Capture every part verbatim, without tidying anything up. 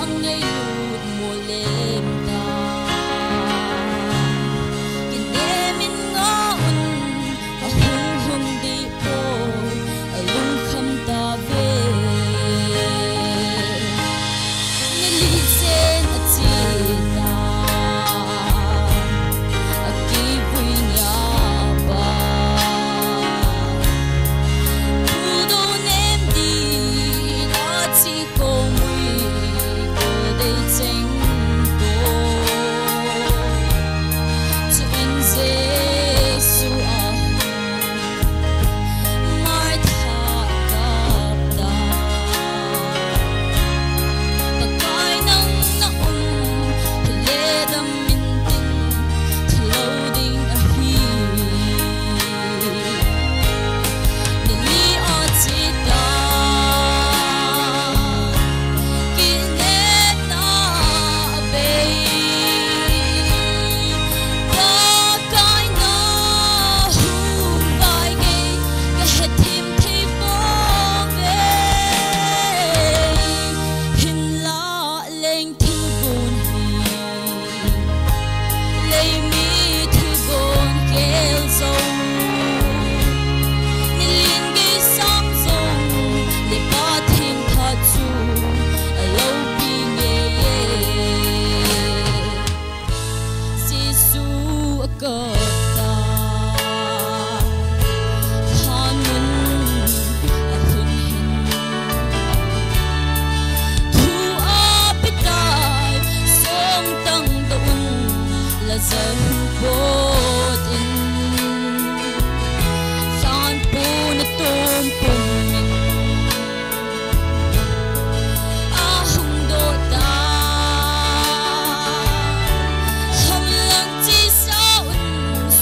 Ngailut mo lem ta. Kinem in nga un, ka hung hung di po, a lungkham ta ve. Nili chen a chi ta, a kivui nia ba. Pu do nem di na chi ko mui ko dei cheng ko. Chuin Jesu a Martha kap ta. Pakai nang na um le dam min tin thalo ding ahi. Nili a chi ta. Kinem na bei. Pakai na hung vai gei ka hetim thei po ve. Hinla leng thil gon hi. Lei mi thil gon khel zong, nilin gei sang zong, le Pathen phat chu a lopi ngei e. Jesu a kap ta, thanun a hun hin. Thu a pe tai, song tang ta un, Lazar hung pot in. Sanpon a tom pum in. A hung doh ta. Hamlang chi sa un,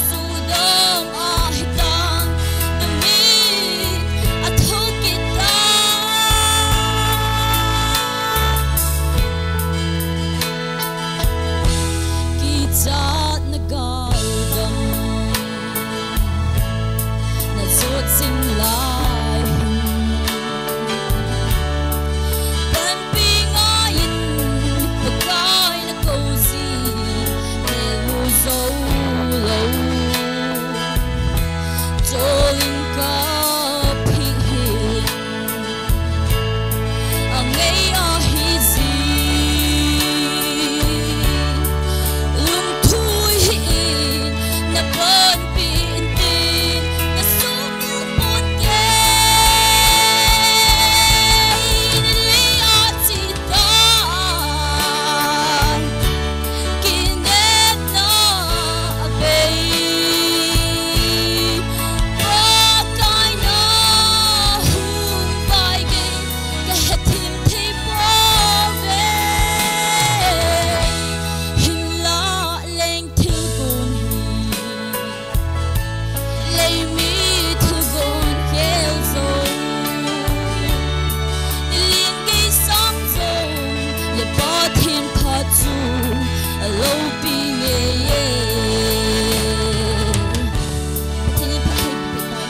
sudom a hi ta. Tamit a tho kit ta. Kichat na gal gam na zot zing lai hin. Panpi ngai in Pakai na ko zi, ne mu zo lo. Chol in ka phi hi. A ngei ahi zi. Lungthu hi in na panpi in tin, na sum pon ke. Nili a chi ta. Kinem na a bei. Pakai na hung vai gei ka hetim thei po ve. Hinla leng thil gon hi. Lei mi thil gon khel zong, nilin gei sang zong, le Pathen phat chu a lopi ngei e. Pathen in phat hei pe ta.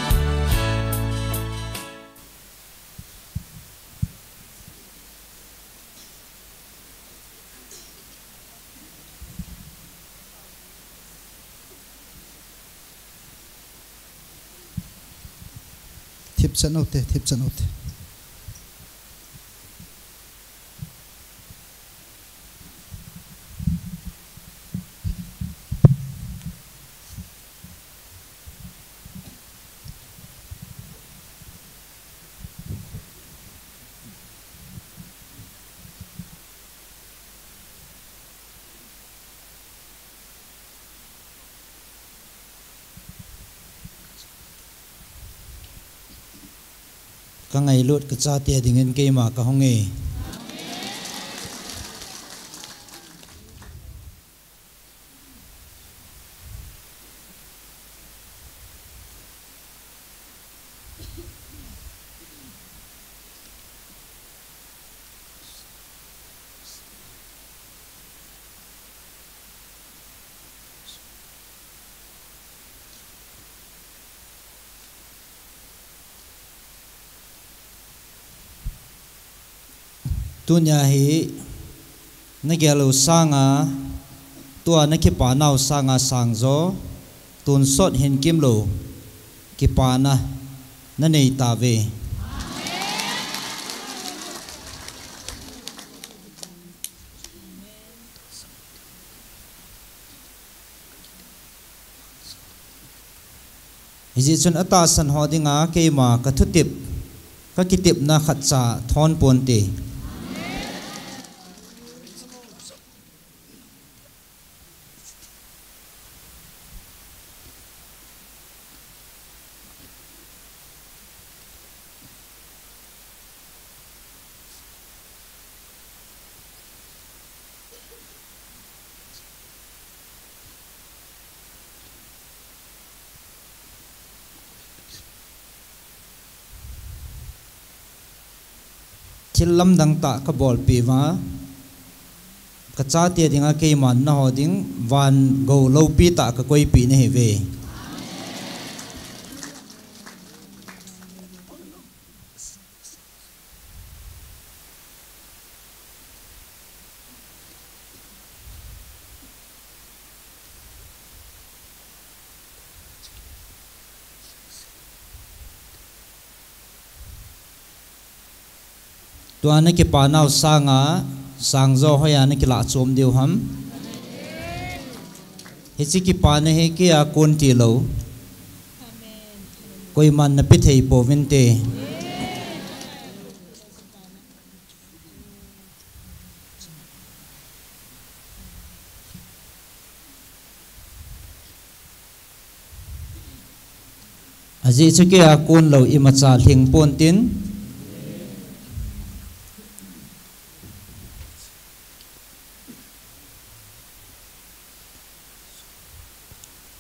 Thipchan u te, thipchan u te. Ka ngailut ka chate dingin keima ka hong e. Tunia hi Na gel u sanga, tua na kipanau sanga sangjo, tonsot hin kimlou kipana na nei tauve. Hijeh chun atahsan ho dinga keima ka thutep, ka kitepna khatcha thon ponte. Thil lamdang tah ka bolpeh uva, ka chate dinga keiman nangho ding van gou loupi tah ka koipeh nahiuve. Tua na kipanau sanga sangjo hoiya na kilah chom diu ham? Hiche kipana hi keija kon tilou, koiman napeh thei pouvinte. Ajeh chu keija kon lou imacha lhing pontin.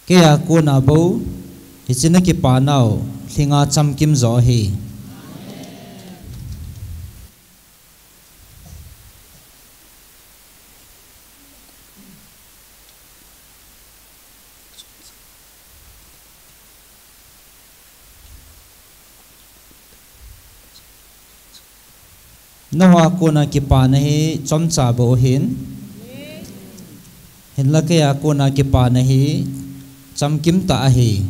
Keija kona bou, hiche na kipanau lhinga chamkim jo ahi. Nanghoa kona kipana hi chomcha bou ahin, hinla keija kona kipana hi chamkim tah ahi.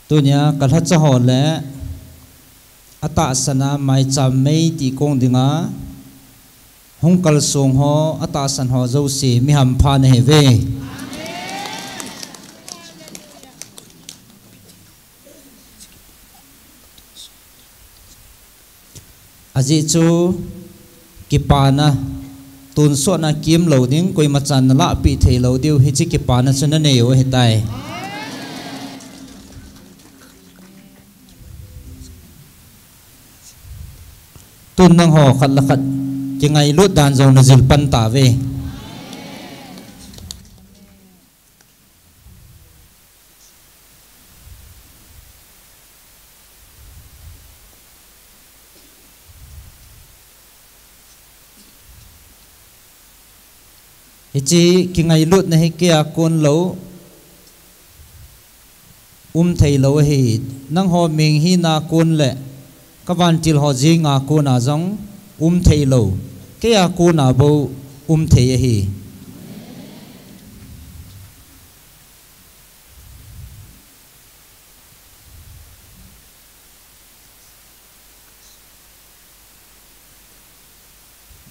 Tunia ka lhacha ho le atahsan a maicham mei ti kong dinga hung kalsong ho, atahsan ho jouse mi hampha nahiuve. Ajeh chu kipana, tonsotna kimlou ding, koimachan nalahpeh theilou diu, hiche kipana chu nanei u ahitai. Tun nangho khat le khat kingailut dan jong najil pan tauve. Hiche kingailutna hi keija kon lou, um theilou ahi. Nangho mihing hina kon le ka vantil ho jenga kona jong um theilou, keija kona bou um thei ahi.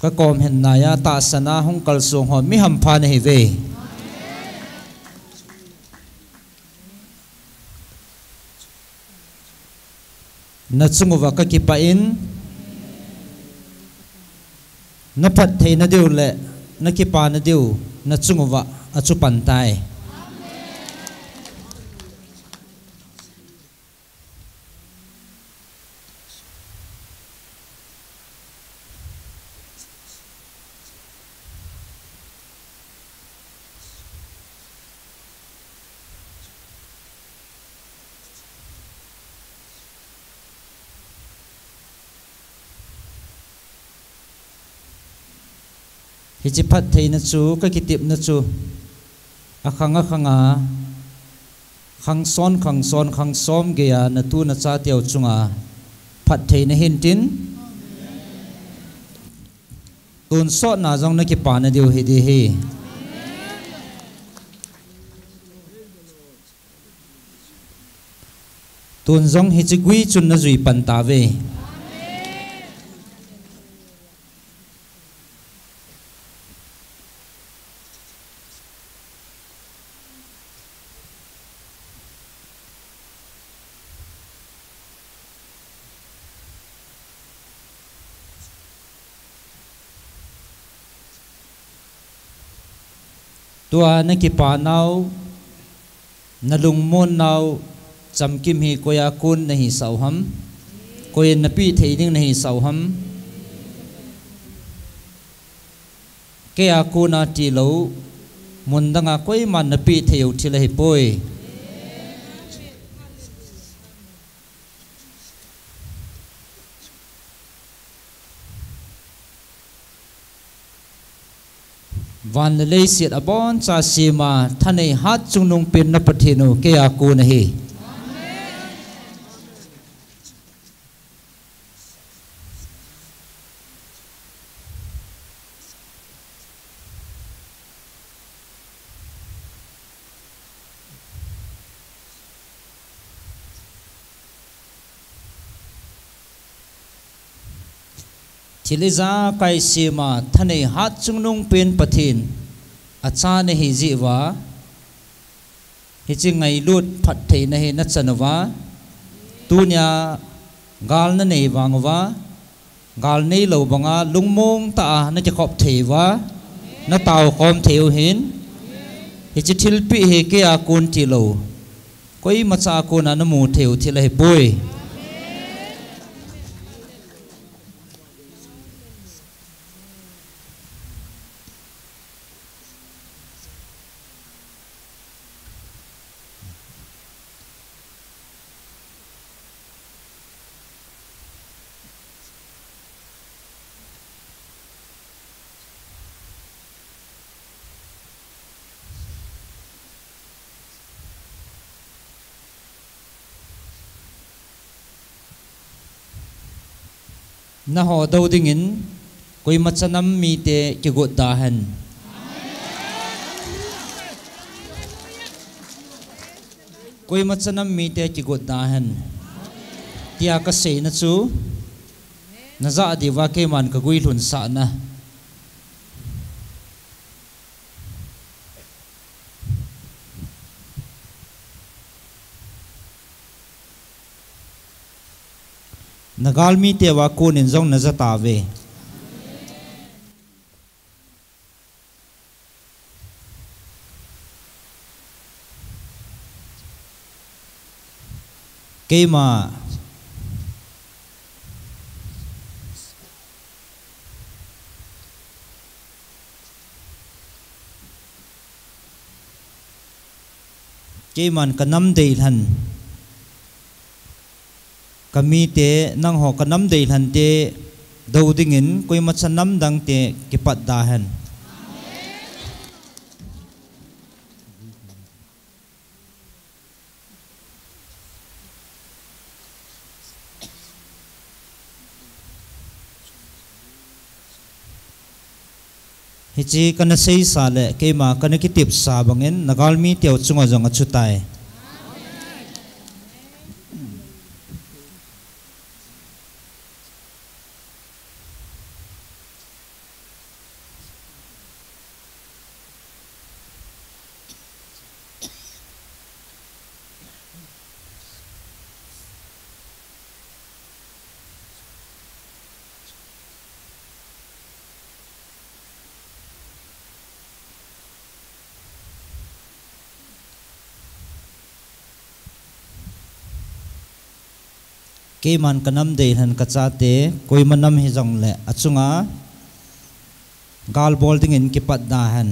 Ka kom hin naiya tahsan a hung kalsong ho mi hampha nahiuve. Nachung uva kakipah in, naphatthei nadiu le nakipah nadiu nachung uva achupan tai. Hiche phattheina chu, kakitepna chu, akhang akhanga, khangson, khangson, khangsom geiya, natu nachateu chunga, phattheina hintin, tonsotna jong nakipana diu hiding ahi. Tun jong hiche gui chun najui pan tauve. Tua nakipanau, nalungmonnau, chamkim hi koiya kon nahisah u ham? Koiyin napeh thei ding nahisah u ham? Keiya kona tilou, mun danga koiman napeh thei u thil ahipoi. Van le leiset abonchan sema, thanei hatchungnung pen na Pathen u keiya kon ahi. Thil ijakai sema, thanei hatchungnung pen Pathen acha nahi jeh uva, hiche ngailut phattheina hi nachan uva, tunia gal nanei vang uva, gal neilou banga lungmong tah a nakikhop thei uva, natao khom thei u hin, hiche thilpeh hi keiya kon tilou, koimacha a kona namu thei u thil ahipoi. Nangho dou dingin, koimacha nam mite kigot da hen. Koimacha nam mite kigot da hen, tia kaseina chu, najah diuva keiman kaguilhun sahna. Nagalmite uva konin jong naja tauve. Keima, keiman kanam deilhen, kamite, nangho kanam deilhente dou dingin koimacha namdangte kipat da hen. Hiche kana seisa le keima kana kitepsa bangin nagalmiteu chunga jong achutai. Keiman kanam deilhen kachate, koima nam hijongle achunga gal bol dingin kipat da hen.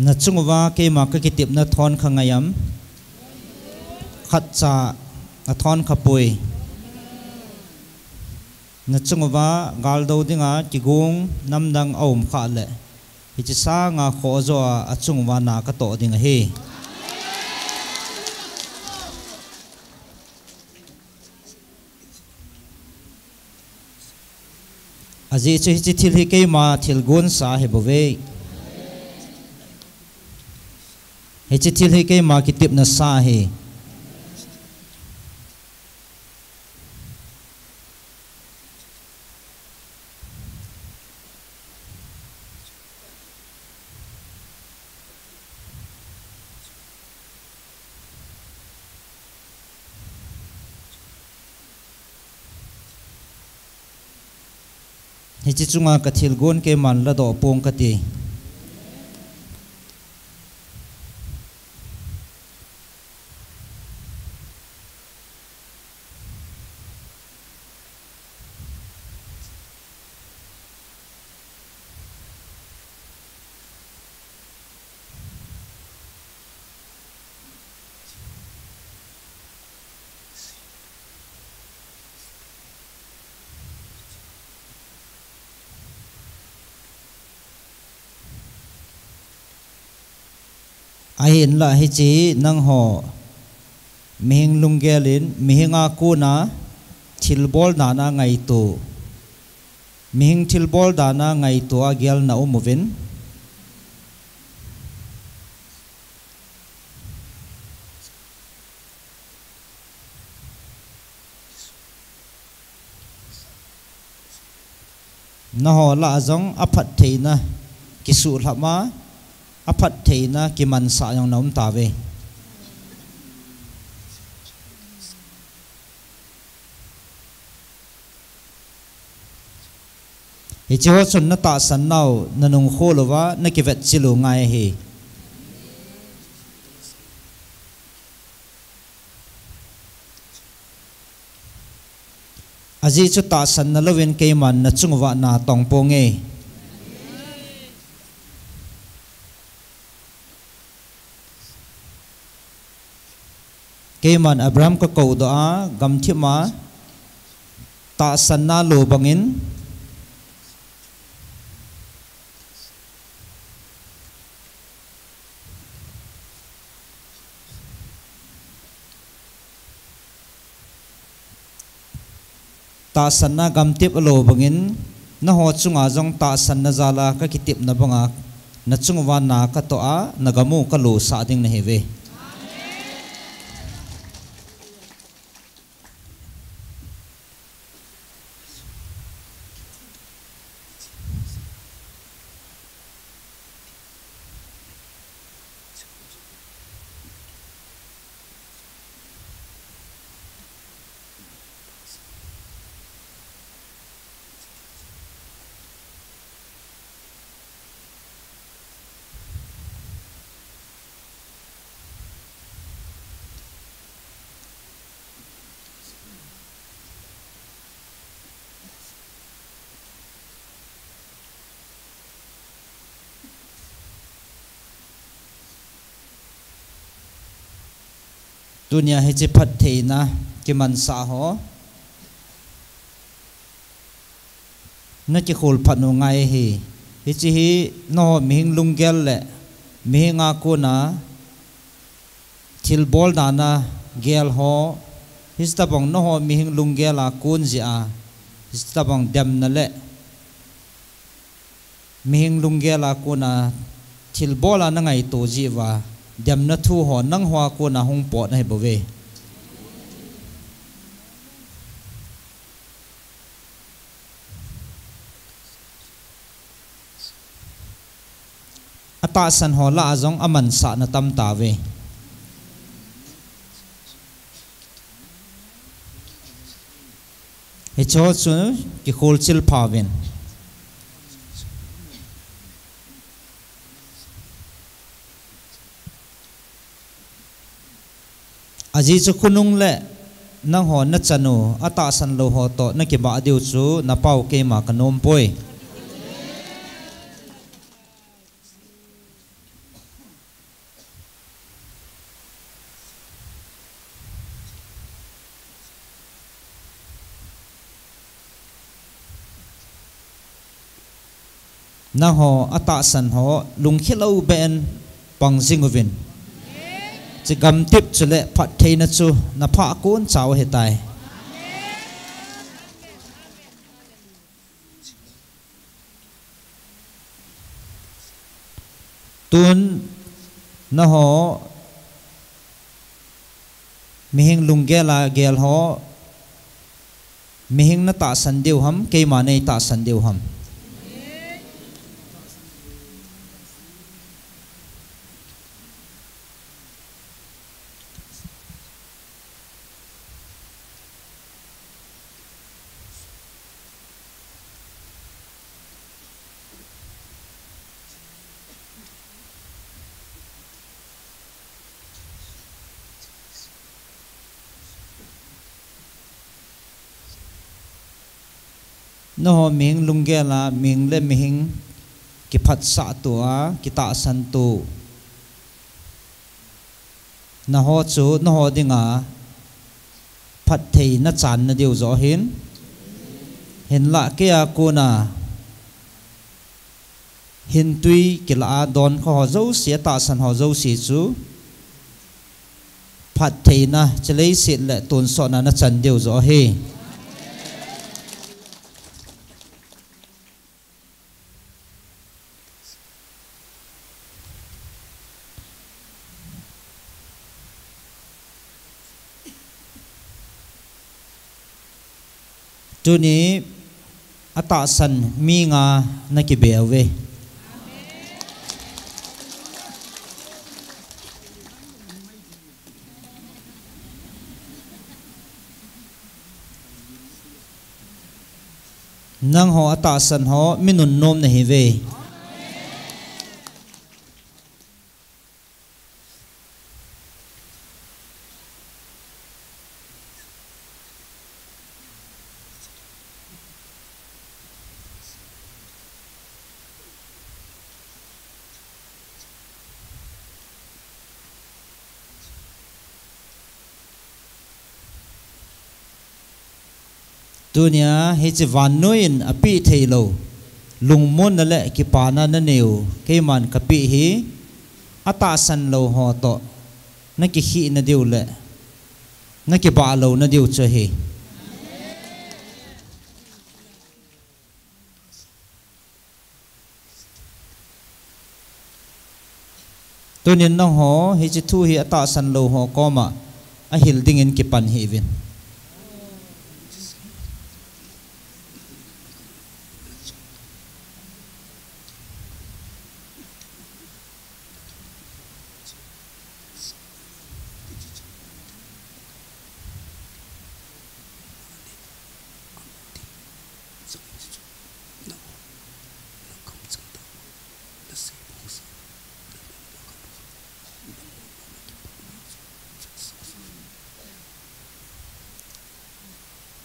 Na chunguva keima kakitepna thon kha ngai am? Khatcha athon kha poi. Na chunguva galdou dinga kigong namdang aum khah le, hiche sanga khoh joh a achunguva na katoh ding ahi. Ajeh chu hiche thil hi keima thil gonsa ahi bouve. Hiche thil hi keima kitepna sa ahi. Hiche chunga kathil gon keiman ladoh pong kati. Ahinlah hiche nangho mihing lunggel in mihinga kona thilbol dana ngaito, mihing thilbol dana ngaito a gel naum uvin. Nangho lah a jong aphattheina kisuhlhap a, aphattheina kimansah jong naum tauve. Hiche ho chun natahsan nau nanung khol uva nakivetchil u ngai ahi. Ajeh chu tahsanna louvin keiman nachung uva natong ponge. Keiman Abraham kakou doh a, gamthip a tahsanna lo bangin, tahsanna gamtep alo bangin, nangho chunga jong tahsanna jal a kakitepna banga, nachung uva na katoh a, nagam u kalosah ding nahiuve. Tunia hiche phattheina kimansah ho, nakikholphat u ngai ahi. Hiche hi nangho mihing lunggel le mihinga kona thilbol dana gel ho, hiche tobang nangho mihing lunggel a kon jeh a, hiche tobang demna le mihing lunggel a kona thilbol a nangaito jeh uva, demna thu ho nangho a kona hung pot nahi bouve. Atahsan ho lah a jong amansahna tam tauve. Hicheho chu kikholchil phauvin. Ajeh chu khonung le nangho nachanu atahsan lou ho toh nakibah diu chu napao keima kanompoi. Nangho atahsan ho lungkhi lou beh in pang jing uvin. Chi gamtip chule phattheina chu naphah kon chau ahitai. Tun nangho mihing lunggel a gel ho, mihing natahsan diu ham, keima neitahsan diu ham? Nangho mihing lunggel a, mihing le mihing kiphatsah tua, kitahsan tu. Nangho chu, nangho dinga phattheina channa diu joh ahin. Hinlah keiya kona hintui kilah a donkho ho jouse, atahsan ho jouse chu phattheina, chileiset le tonsotna nachan diu joh ahi. Tuni atahsan mi nga nakibe uve. Nangho atahsan ho mi nunnom nahiuve. Tunia hiche vannoi in apeh theilou lungmonna le kipana naneiu keiman kapeh hi, atahsan lou ho toh nakikhehna diu le nakibah louna diu chu ahi. Tunin nangho hiche thu hi atahsan lou ho koma ahil dingin kipan hih uvin.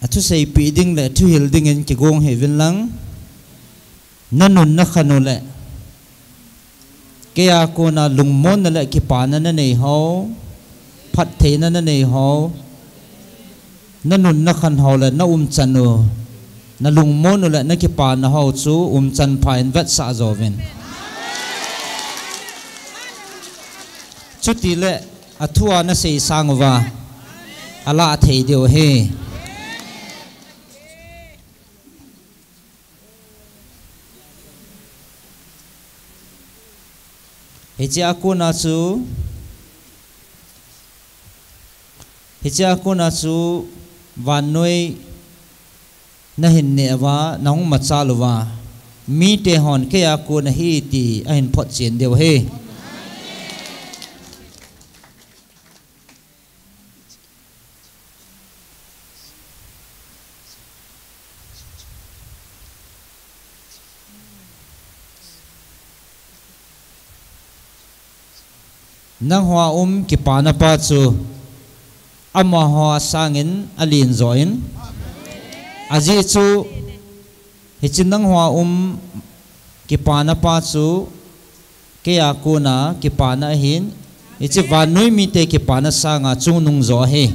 Athuseipeh ding le thuhil dingin kigong hih uvin lang. Nanun nakhan u le keiya kona lungmonna le kipana nanei ho, phattheina nanei ho, nanun nakhan ho le naumchan u, nalungmon u le nakipana ho chu umchan pha in vetsah jouvin. Chutile athua nasei sang uva alah thei diu ahi. Hichea kona chu, hichea kona chu vannoi nahin neh uva, nahung machal uva, mite hon keiya kona ahi ti ahin photchen diu ahi. Nanghoa um kipana pa chu amaho sangin alen joh in, ajeh chu hiche nanghoa um kipana pa chu keiya kona kipana ahin, hiche vannoi mite kipana sanga chungnung joh ahi.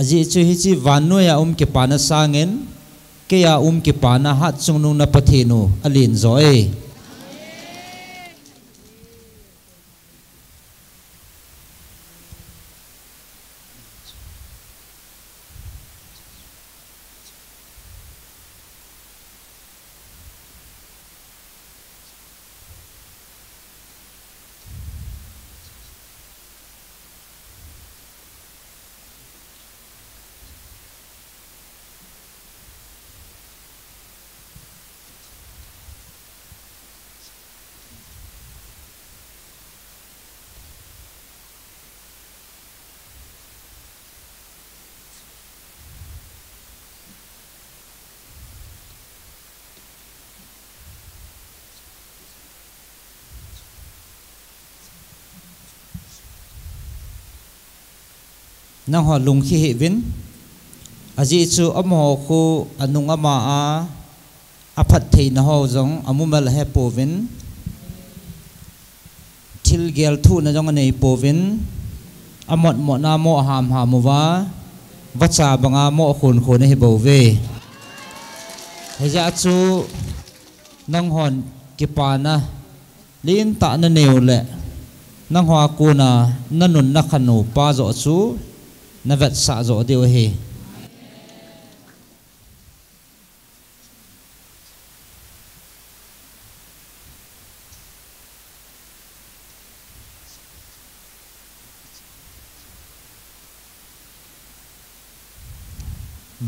Ajeh chu hiche vannoiya um kipana sangin, keiya um kipana hatchungnung na Pathen u alen jo e. Nangho lungkhi hih uvin, ajeh chu amaho khu anung ama a, aphattheina ho jong amu mel ahe pouvin, thil gel thuhna jong anei pouvin, amotmot na mo aham ham uva, vacha banga mo akhon khon ahi bouve. Hijeh chun nanghon kipana lentah nanei u le, nangho a kona nanun nakhan u pa joh chu navetsah joh diu ahi.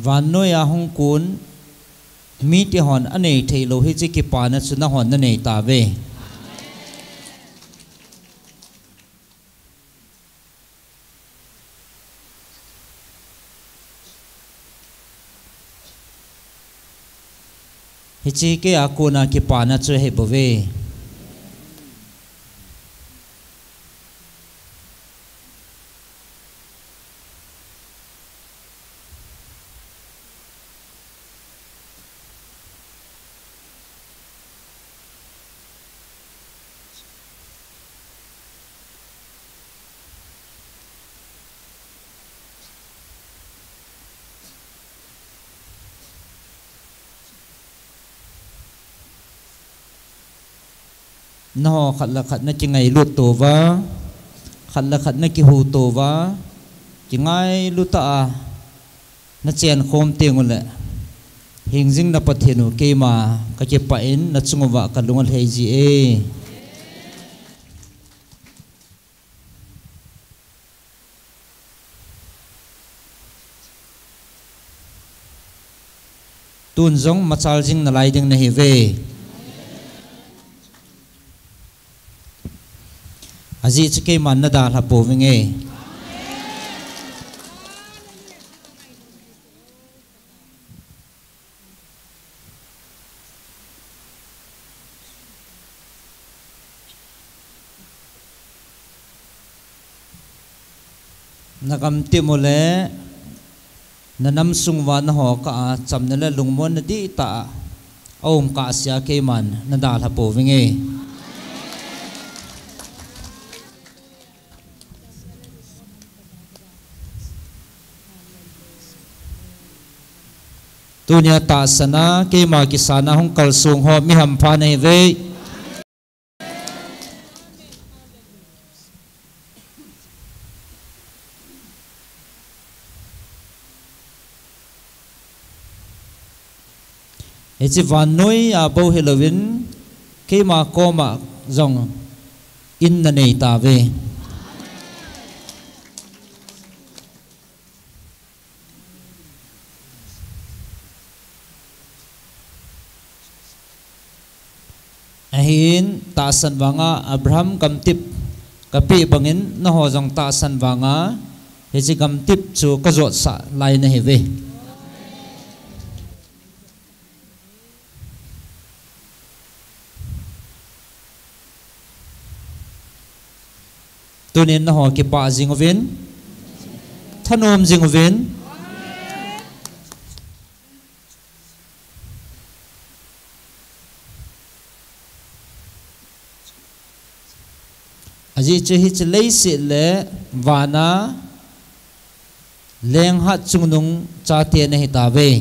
Vannoiya hung kon mite hon anei theilou hiche kipana chu nanghon nanei tauve. Hiche keiya kona kipana chu ahi bouve. Nangho khat le khat nakingailut touva, khat le khat nakihu touva, kingailu tah a nachen khom teng uleh, hingjing na Pathen u keima kakipah in nachung uva kalung alhai ji e. Tun jong machal jing nalai ding nahiuve. Ajeh chu keiman nadalha pouvinge. Nagamtep u le nanam sung uva nangho kah a chamna le lungmonna dihtah a aum kahsea keiman nadalha pouvinge. Tunia tahsan a keima kisan a hung kalsong ho mi hampha nahiuve. Hiche vannoiya bou hilouvin keima koma jong in nanei tauve. Ahin tahsan vanga Abraham gamtep kapeh bangin nangho jong tahsan vanga hiche gamtep chu kajotsah lai nahiuve. Tunin nangho kipah jing uvin, thanom jing uvin. Ajeh chu hiche leiset le vana Leng Hatchungnung chate nahi tauve.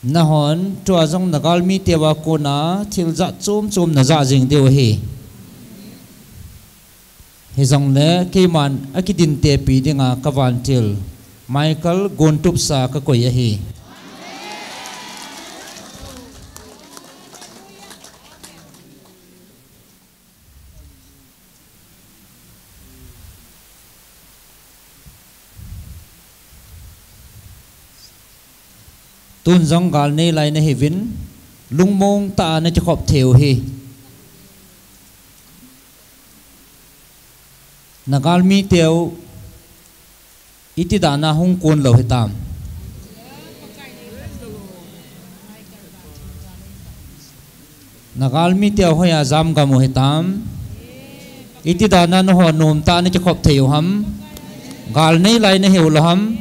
Nahon tua jong nagalmi teuva kona thil jat chom chom najah jing diu ahi. Hijongle keiman akidintepi dinga kavantil Michael Gontupsa kakoi ahi. Tun jong gal neilai nahiuvin, lungmong tah a nakikhop thei u hi. Nagalmi teu iti dan a hung kon lou hitam? Nagalmi teu hoiya jamgam u hitam? Iti dan a nahon nomtah a nakikhop thei u ham? Gal neilai nahiu lou ham?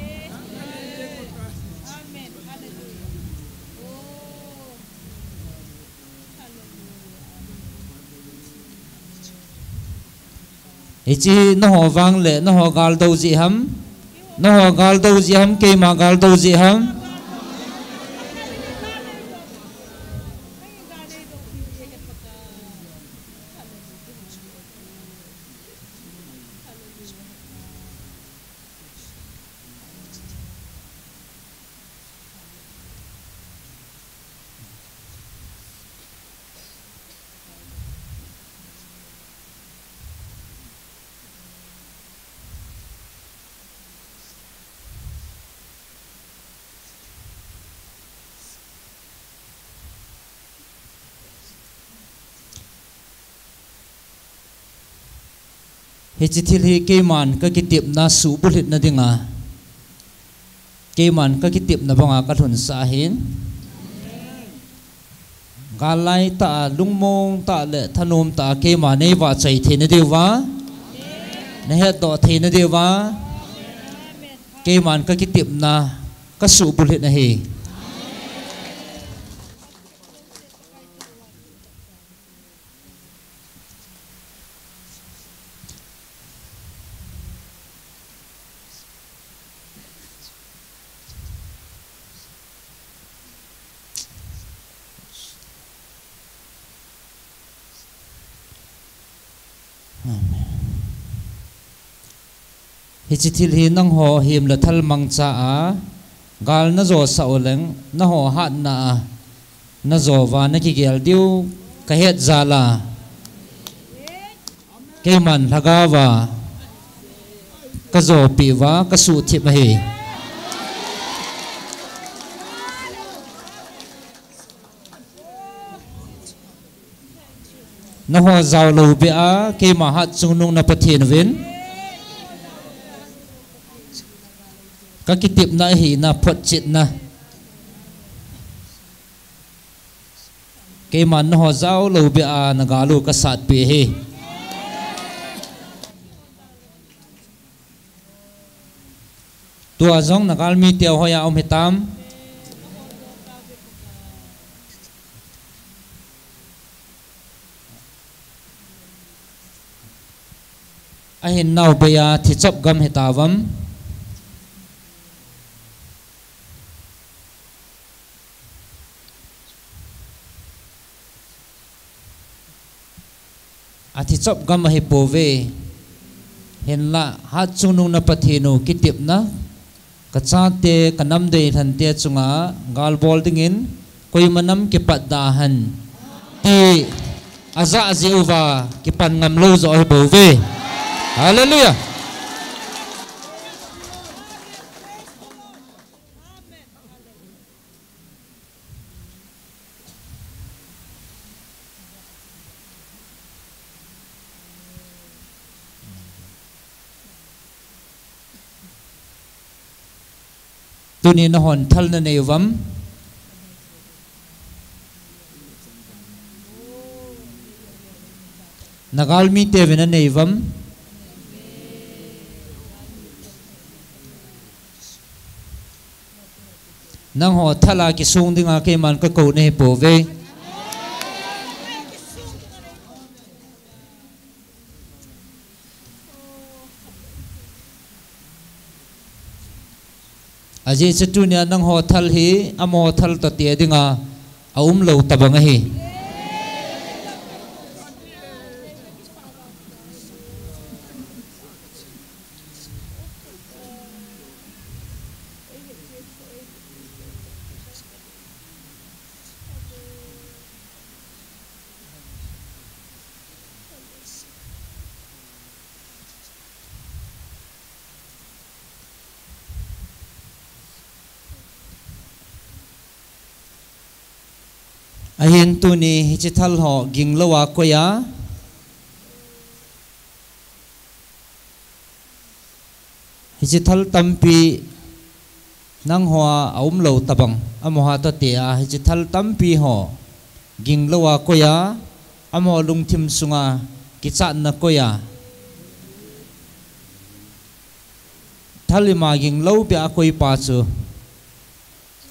Hiche naho vang le naho gal dou jeh ham? Naho gal dou jeh ham, keima gal dou jeh ham? Hiche thil hi keiman kakitepna suhbulhitna dinga, keiman kakitepna banga kalhunsah ahin. Gal laitah a, lungmong tah le thanom tah a keima neivahchoi theina diuva, nahetdoh theina diuva, keiman kakitepna kasuhbulhit ahi. Amen. Hiche thil hi nangho him le thal mangcha a gal najosah uleng, naho hatna a najouva nakigel diu kahet jal a, keiman lhagaova kajopeh uva kasuhthip ahi. Naho jaolou beh a keima Hatchungnung na Pathen uvin kakitepna ahina photchetna, keiman naho jaolou beh a nagal u kasatpeh ahi. Tua jong nagalmi teu hoiya um hitam? Ahinnau beiya thichop gam hitauvam? Athichop gam ahipouve. Hinlah Hatchungnung na Pathen u kitepna, kachate kanam deilhante chunga galbol dingin koima nam kipatda hen, ti ajah jeh uva kipan ngamlou joh ahibouve. Hallelujah. Tuni nahon thal nanei uvam? Nagalmi teuvin anei uvam? Nangho thal a kisong dinga keiman kakou nahi pouve. Ajeh chu tunia nangho thal hi amaho thal toh te dinga aumlou tabang ahi. Ahin tuni hiche thal ho ginglou a koi a, hiche thal tampi nangho a aumlou tabang, amaho toh te a hiche thal tampi ho ginglou a koi a, amaho lungthim sunga kichatna koi a, thal ima ginglou beh a koi pa chu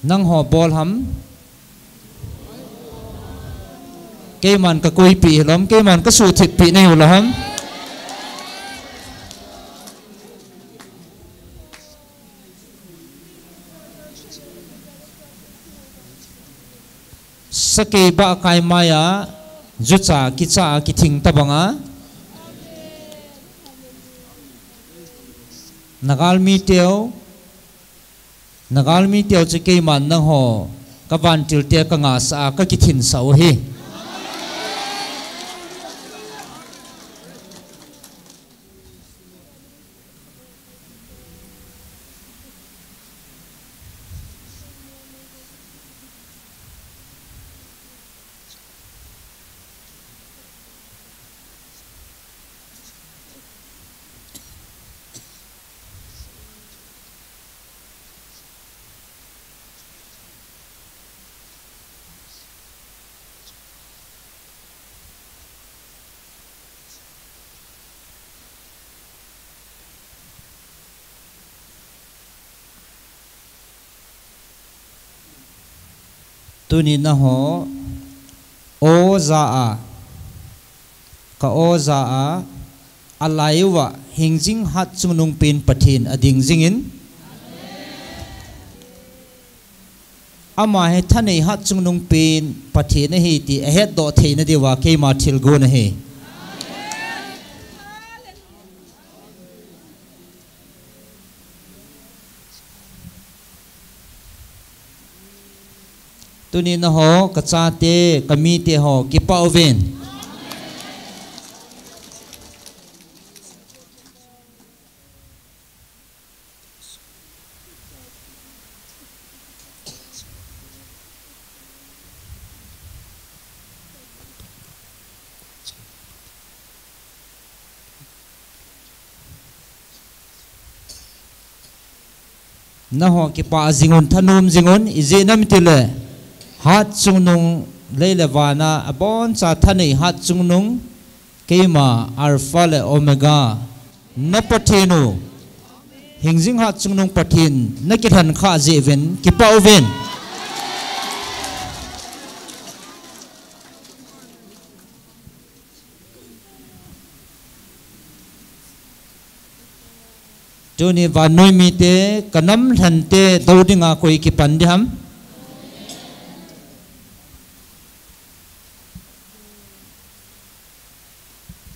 nangho bol ham? Keiman kakoipeh hilou ham, keiman kasuhthip peh nahiu lou ham? Sakei bahkai maiya jucha kicha a kithing tabanga, Nagalmi teu, Nagalmi teu chu keiman nangho kavantil te kangahsah a kakithinsah u ahi. Tuni nangho o ja a, ka o ja a, alai uva hingjing hatchungnung pen Pathen ading jingin, ama hi thanei hatchungnung pen Pathen ahi ti ahetdoh theina diuva keima thilgon ahi. Tuni nangho kachate, kamite ho kipah uvin. Nangho kipah jingun, thanom jingun, ijeh inem itile hatchungnung lei le vana aboncha thanei hatchungnung, keima Alpha le Omega, na Pathen u, hingjing hatchungnung Pathen nakilhen khah jeh uvin kipah uvin. Tuni vannoi mite, kanam lhente dou dinga koi kipan diham?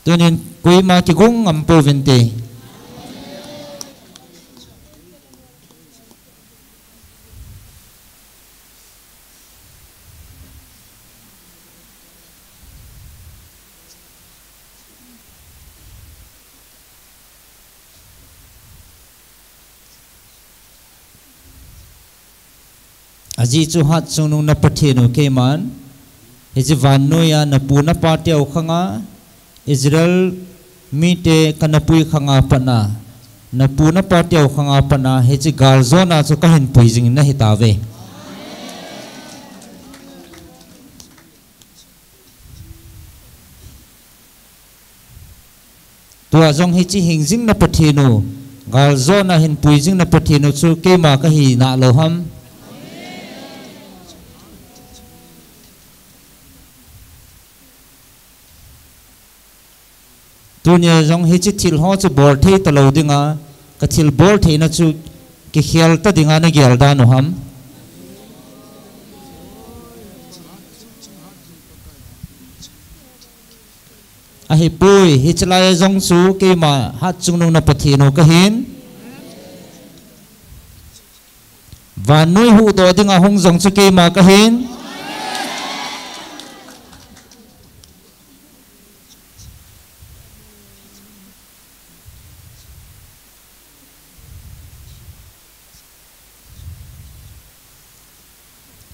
Tunin koima kigong ngam pouvinte. Ajeh chu hatchungnung na Pathen u keiman, hiche vannoiya napu napateu khanga, Israel mite kanapui khanga patna, Napu napa teu khanga pat a hiche galjona chu kahin pui jing nahi tauve. Tua jong hiche hingjing na Pathen u, galjona hin pui jing na Pathen u chu keima kahi nalou ham? Tunia jong hiche thil ho chu bol thei talou dinga, ka thil bol theina chu kikhel ta dinga nagel dan u ham? Ahipoi, hiche lai jong chu keima Hatchungnung na Pathen u kahin. Vannoi huhdoh dinga hung jong chu keima kahin.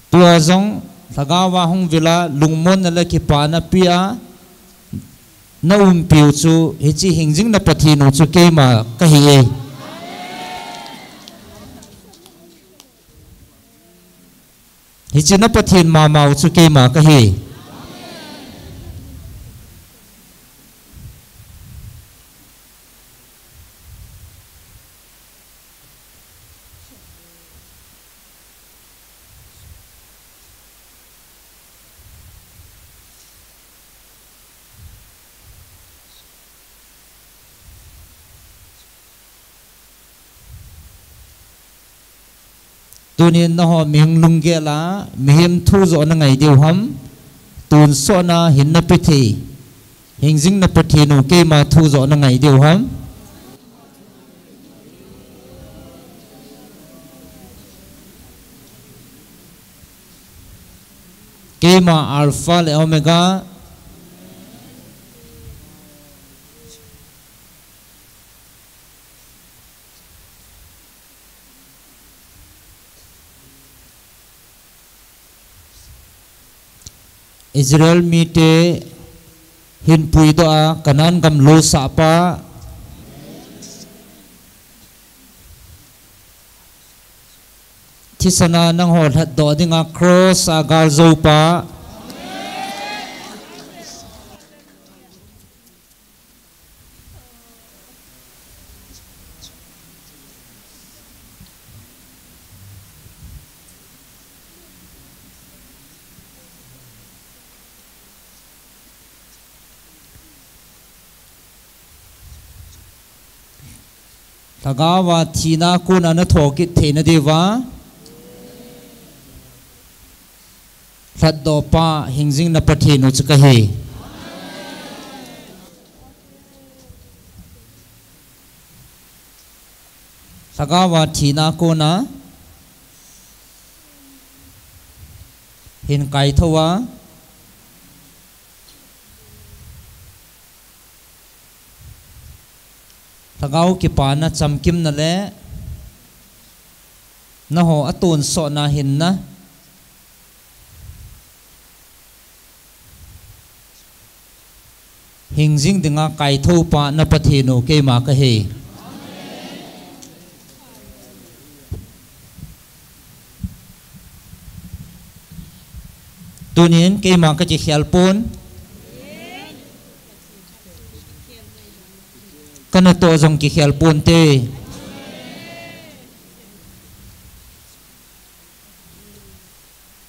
Tua jong lhagao a hung vil a lungmonna le kipana pea na umpiu chu hiche hingjing na Pathen u chu keima kahi e. Hiche na Pathen mamau chu keima kahi. Tunin nangho mihing lunggel a mihem thu joh nangai diu ham? Tonsot na hinna pe thei hingjing na Pathen u keima thu joh nangai diu ham? Keima Alpha le Omega. Israel mite hin puidoh a Canaan gam lolsah pa, thisan a nangho lhatdoh dinga cross a galjou pa. Lhagao a thina kona nathokit theina diuva lhatdoh pa hingjing na Pathen u chu kahi. Lhagao a thina kona hin kaithou a, lhagao kipana chamkimna le nangho atonsot na hinna hingjing dinga kaithou pa na Pathen u keima kahi. Tunin keima kakikhel pon. Kanatoh jong kikhel ponte.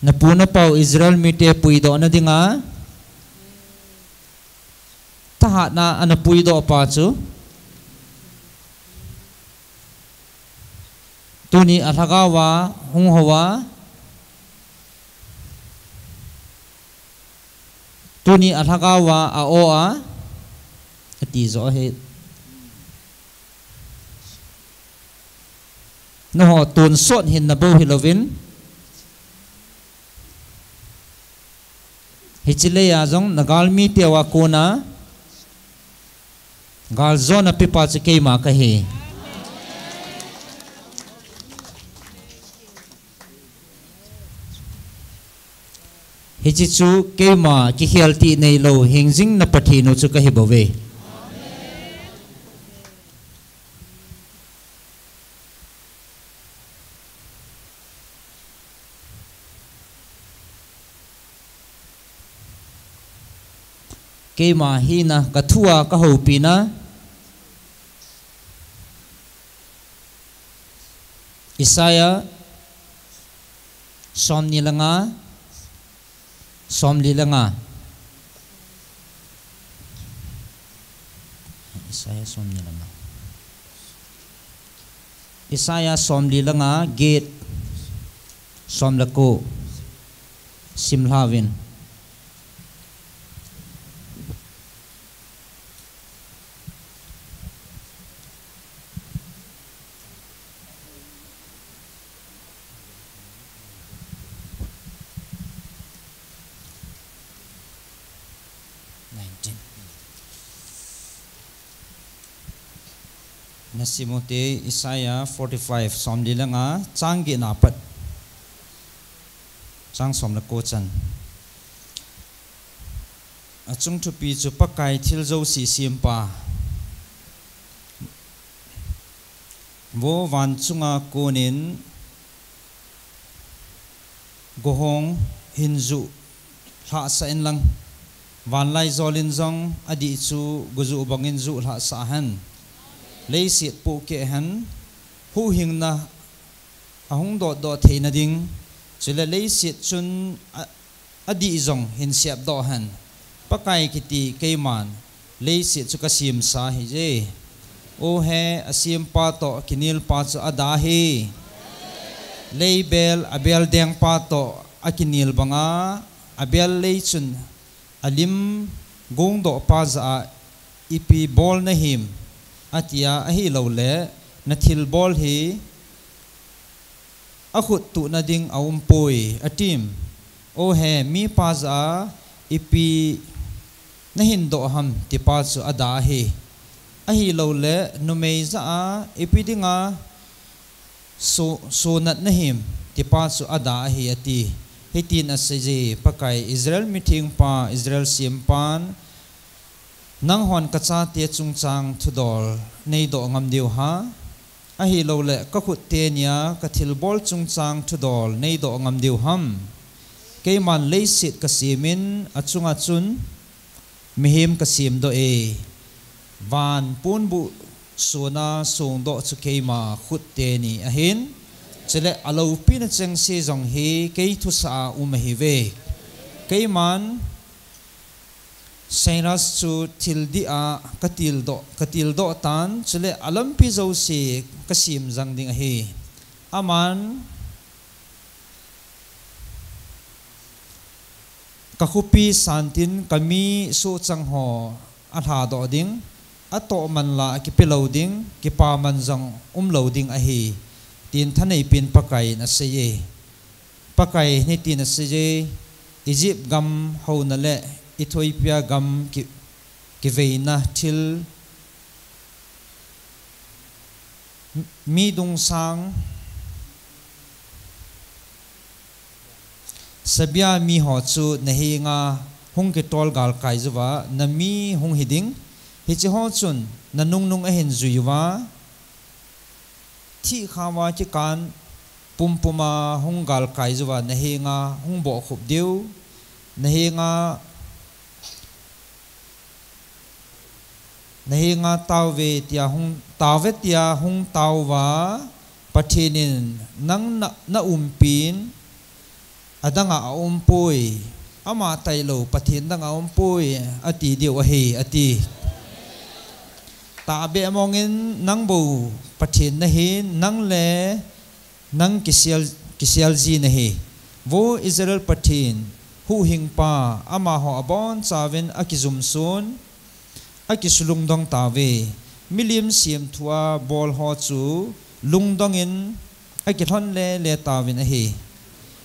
Napu napau Israel mite puidoh na dinga thahatna ana puidoh pa chu tuni a lhagao a hung hou a, tuni a lhagao a a-o a, ati jo ahi. Nangho tonsot hinna bou hilouvin, hiche lei a jong na galmite uva kona galjona pepa chu keima kahi. Hiche chu keima kikhel tih neilou hingjing na Pathen u chu kahi bouve. Keima hina, ka thua ka houpi na. Isaiah somni le nga, somli le nga. Isaiah somni le nga. Isaiah somli le nga, get, som le ko. Sim lhauvin. Nineteen. Nasim u hite, Isaiah forty-five, somli le nga, chang get na pat chang som le ko chan. Achung thupi chu Pakai thil jouse sempa. Vo van chunga konin gohong hin ju lhahsah in lang, vanlaijol in jong adih chu goju bangin ju lhahsah hen. Leiset pohkeh hen, huhhingna ahung dotdoh theina ding, chule leiset chun a, adih jong hin sepdoh hen. Pakai kiti keiman leiset chu ka semsa ahije. O he, asempa toh kinelpa chu ada ahi. Leibel, abel dengpa toh akinel banga, abel lei chun alim gongdohpa jah a ipi bol nahim, atia, ahilouleh na thilbol hi akhut tuhna ding aumpoi, atim. O he, mipa jah a ipi nahin doh ham, tipa chu ada ahi. Ahilouleh numei jah a ipi dinga so, sonat nahim, tipa chu ada ahi, ati. Hitin aseije, Pakai Israel mithengpa, Israel sempan, nanghon kachate chungchang thudol neidoh ngam diu ham? Ahilouleh kakhut tenia kathilbol chungchang thudol neidoh ngam diu ham? Keiman leiset kasemin achunga chun mihem kasemdoh e. Van ponbuh sona songdoh chu keima khut teni ahin, chule aloupina chengse jong hi kei thusah a um ahiuve. Keiman Cyrus chu thildih a katildoh, katildoh tan, chule alampi jouse kasem jang ding ahi. Aman kakhopi santin kami sohchang ho alhadoh ding, atoh manlah kipe lou ding, kipaman jong umlou ding ahi, tin thaneipin Pakaiyin aseiye. Pakaiyin hitin aseiye, Egypt gam houna le Ethiopia gam ki, kiveina thil mi dungsang, Sabia miho chu nahenga hung kitol galkai jouva nami hung hiding, hicheho chun nanungnung ahin juiuva, thihkhava kikan pumpuma hung galkai jouva nahenga hung bohkhup diu, nahenga, nahenga taove tia hung, taove tia hung taouva, Pathen in nang na, naumpin, adanga aumpoi, ama tailou Pathen dang aumpoi, ati diu ahi, ati. Tahbeh mongin nang bou Pathen nahin, nang le nang kisel, kiselji nahi. Vo Israel Pathen, huhhingpa, amaho abonchauvin akijumson, akisulungdong tauve. Milim semthua bolho chu lungdongin akilhon lele tauvin ahi.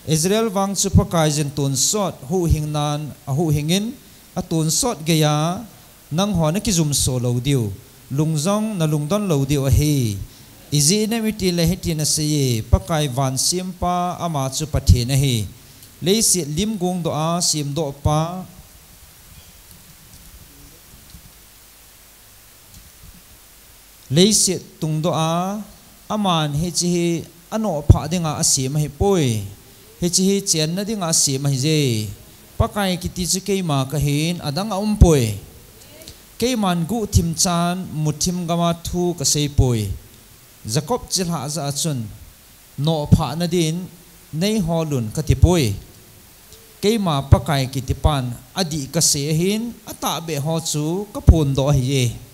Israel vang chu Pakaiyin tonsot huhhingnan ahuhhingin, atonsot geiya nangho nakijumso lou diu, lung jong nalungdon lou diu ahi. Ijeh inem itile hitin aseiye, Pakai vansempa ama chu Pathen ahi. Leiset lim gongdoh a semdohpa, leiset tungdoh a, aman hiche hi anoh phah dinga asem ahipoi. Hiche hi chenna dinga asem ahije. Pakai kiti chu keima kahin, adang aumpoi. Keiman guhthim chan muthim gama thu kaseipoi. Jacob chilhah jah a chun, nohphah nadin neiho lun katipoi. Keima Pakai kitipan adih kasei ahin, atahbeh ho chu kaphondoh ahiye.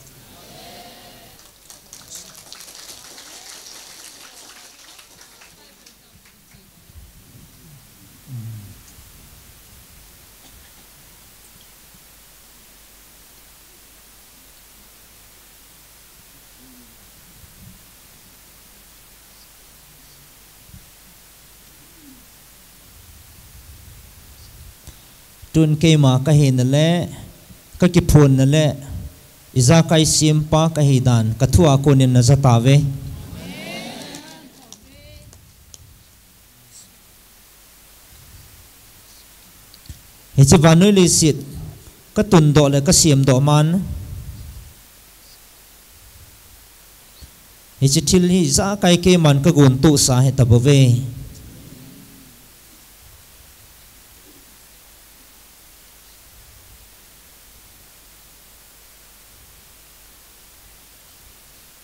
Tun keima kahina le, kakiphonna le, ijakai sempa kahidan, kathua konin najatauve. Hiche vannoi leiset katundoh le kasemdoh man, hiche thil hi ijakai keiman kagontohsa hitabouve.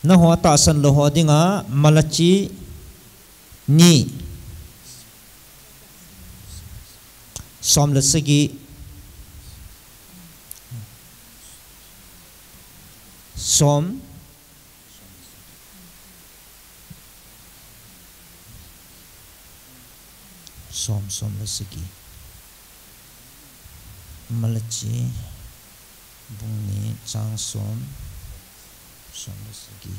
Nangho tahsan lou ho dinga Malachi ni, som le sagi, som, som, som le sagi. Malachi bung ni chang som, som le sagi.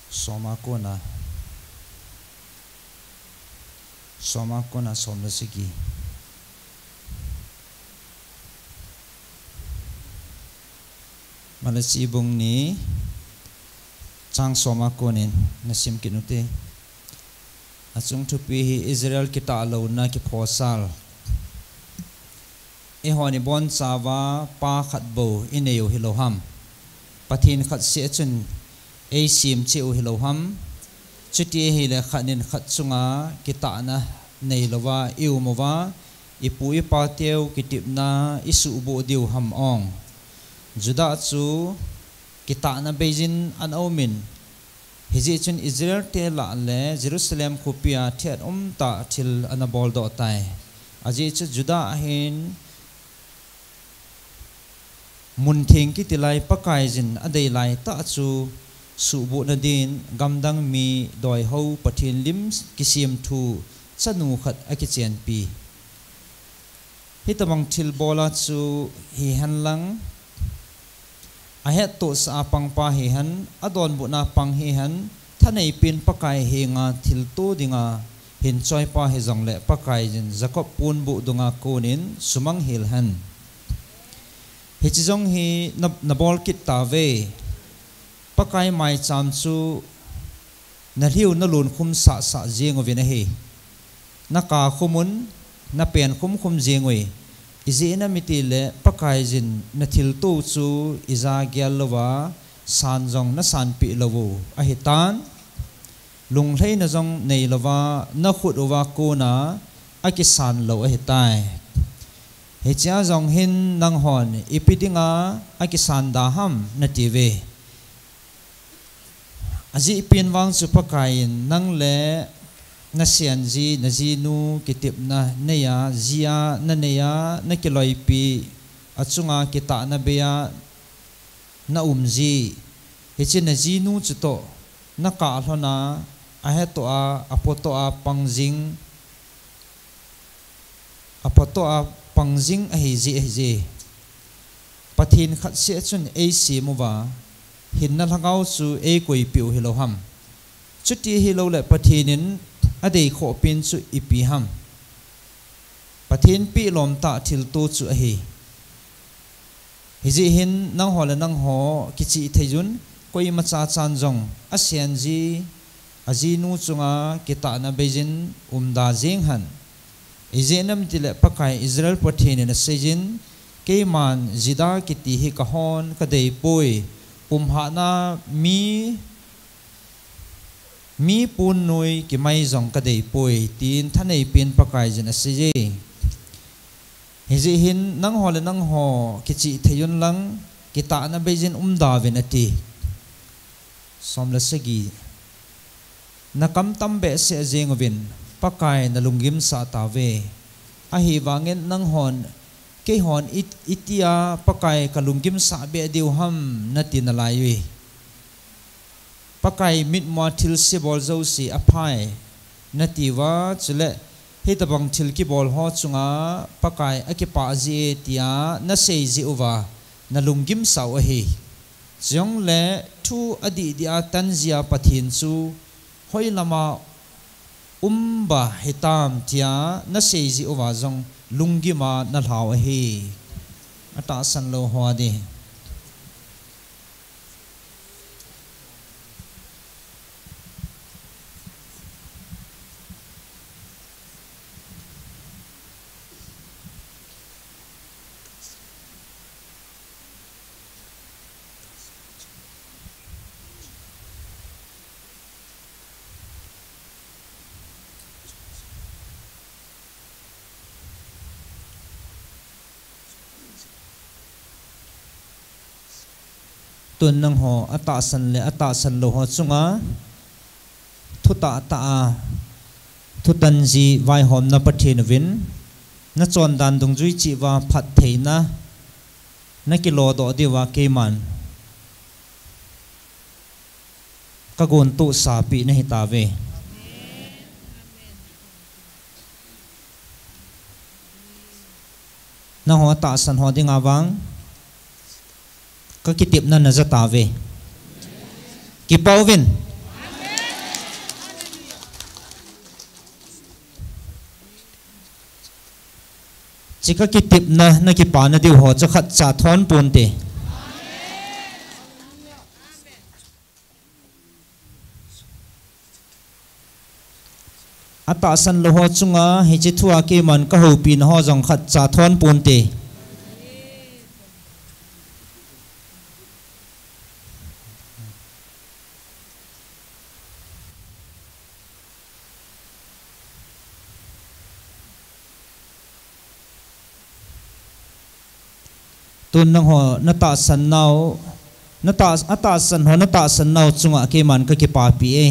Som a kona, som a kona som le sagi. Malachi bung ni chang som a konin nasim kit ute. Achung thupi hi Israel kitahlouna kiphosal. Eihon ibonchauva pa khat bou inei u hilou ham? Pathen khat seh chun eisem cheh u hilou ham? Chuti ahile khat in khat chunga kitahna neilouva i-um uva, ipu ipa teu kitepna isuhboh diu ham ong? Judah chu kitahna beijin ana umin, hijeh chun Israel te lah le Jerusalem khopia thet umtah thil ana boldoh tai. Ajeh chu Judah ahin muntheng kitilai Pakaiyin adei laitah chu suhbohna din gamdang mi doihou Pathen lim kisemthu chanu khat akichenpi. Hitobang thilbola chu hihen lang, ahettohsah a pangpa hihen, adonbutna pang hihen, thaneipen Pakai henga thilto dinga hinchoipa hijongle Pakaiyin Jacob ponbuh dunga konin sumang hel hen. Hiche jong hi na, nabol kit tauve. Pakai maicham chu nalhiu nalonkhum sahsah jeng uvin ahi. Nakah khum un, napen khumkhum jeng uve. Ijeh inem itile Pakaiyin nathilto chu ija gel louva san jong nasanpeh lou u ahitan, lunglhaina jong neilouva nakhut uva kona akisan lou ahitai. Hichea jong hin nanghon ipi dinga akisan da ham natiuve. Ajehpen vang chu Pakaiyin nang le nasenji, najinu kitepna neiya, jia naneiya, nakiloipi, achunga kitahna beiya naumji, hiche najinu chutoh nakah lhona, ahettoh a, aphotoh a pang jing, aphotoh a pang jing ahijeh ahije. Pathen khat seh chun eisem uva, hinna lhagao chu eikoipeh u hilou ham? Chuti ahiloule Pathen in adeikhohpen chu ipi ham? Pathen pehlomtah thilto chu ahi. Hijeh hin nangho le nangho kichih theiyun, koima chachan jong asen ji, ajinu chunga kitahna beijin umda jeng hen. Ijeh inem itile Pakai Israel Pathen in aseijin, keiman Judah kiti hi kahon kadei poi, pumhatna mi, mi pon noi kimai jong kadei poi, tin thanei pen Pakai jin aseije. Hijeh hin nangho le nangho kichih thei un lang, kitahna beijin umda uvin ati. Som le sagi. Nakam tam behseh jeng uvin, Pakai nalunggim sah tauve. Ahivangin nanghon, keihon it-, itia Pakai kalunggim sah beh diu ham nati nalai uve. Pakai mitmua thilse bol jouse aphai nati uva, chule hitobang thil kibol ho chunga Pakai akipah jie tia nasei jeh uva nalunggim sah u ahi. Chule thu adih dia tan jia Pathen chu hoilama um ba hitam tia nasei jeh uva jong lunggima nalhau ahi. Atahsan lou ho adi. Tun nangho atahsan le atahsan lou ho chunga thutah tah a thutan ji vaihomna Pathen uvin nachondan dungjui cheh uva phattheina nakilodoh diuva keiman kagontohsa peh nahi tauve. Nangho atahsan ho dinga vang kakitepna naja tauve. Kipa uvin. Hiche kakitepna, nakipana diu ho chu khatcha thon ponte. Atahsan lou ho chunga hiche thua keiman kahoupina ho jong khatcha thon ponte. Tun nangho natahsan nau, natah-, atahsan ho natahsan nau chunga keiman kakipapi e.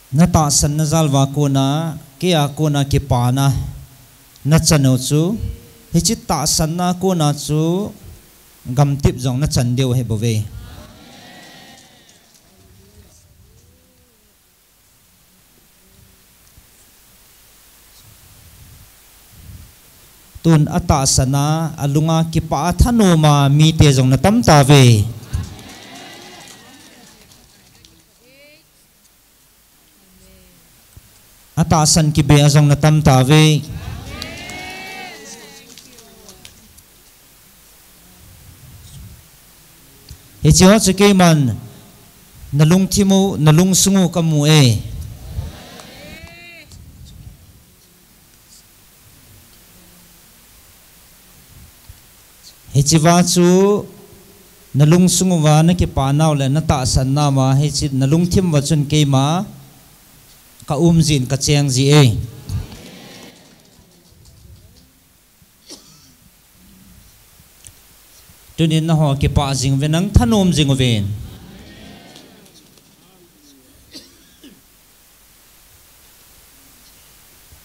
Natahsanna jal'a kona, keia kona kipana nachan u chu, hiche tahsanna kona chu gamtep jong nachan diu ahi bouve. Tun atahsan a, alunga kipah a thanoma mite jong natam tauve. Atahsan kibe a jong natam tauve. Hiche ho chu keiman nalungthim u, nalungsung u kamu e. Hichea chu nalungsung uva nakipa nau le natahsan nauva, hiche nalungthim uva chun keima kaum jin kacheng ji e. Tunin nangho kipah jing uvin, nang thanom jing uvin.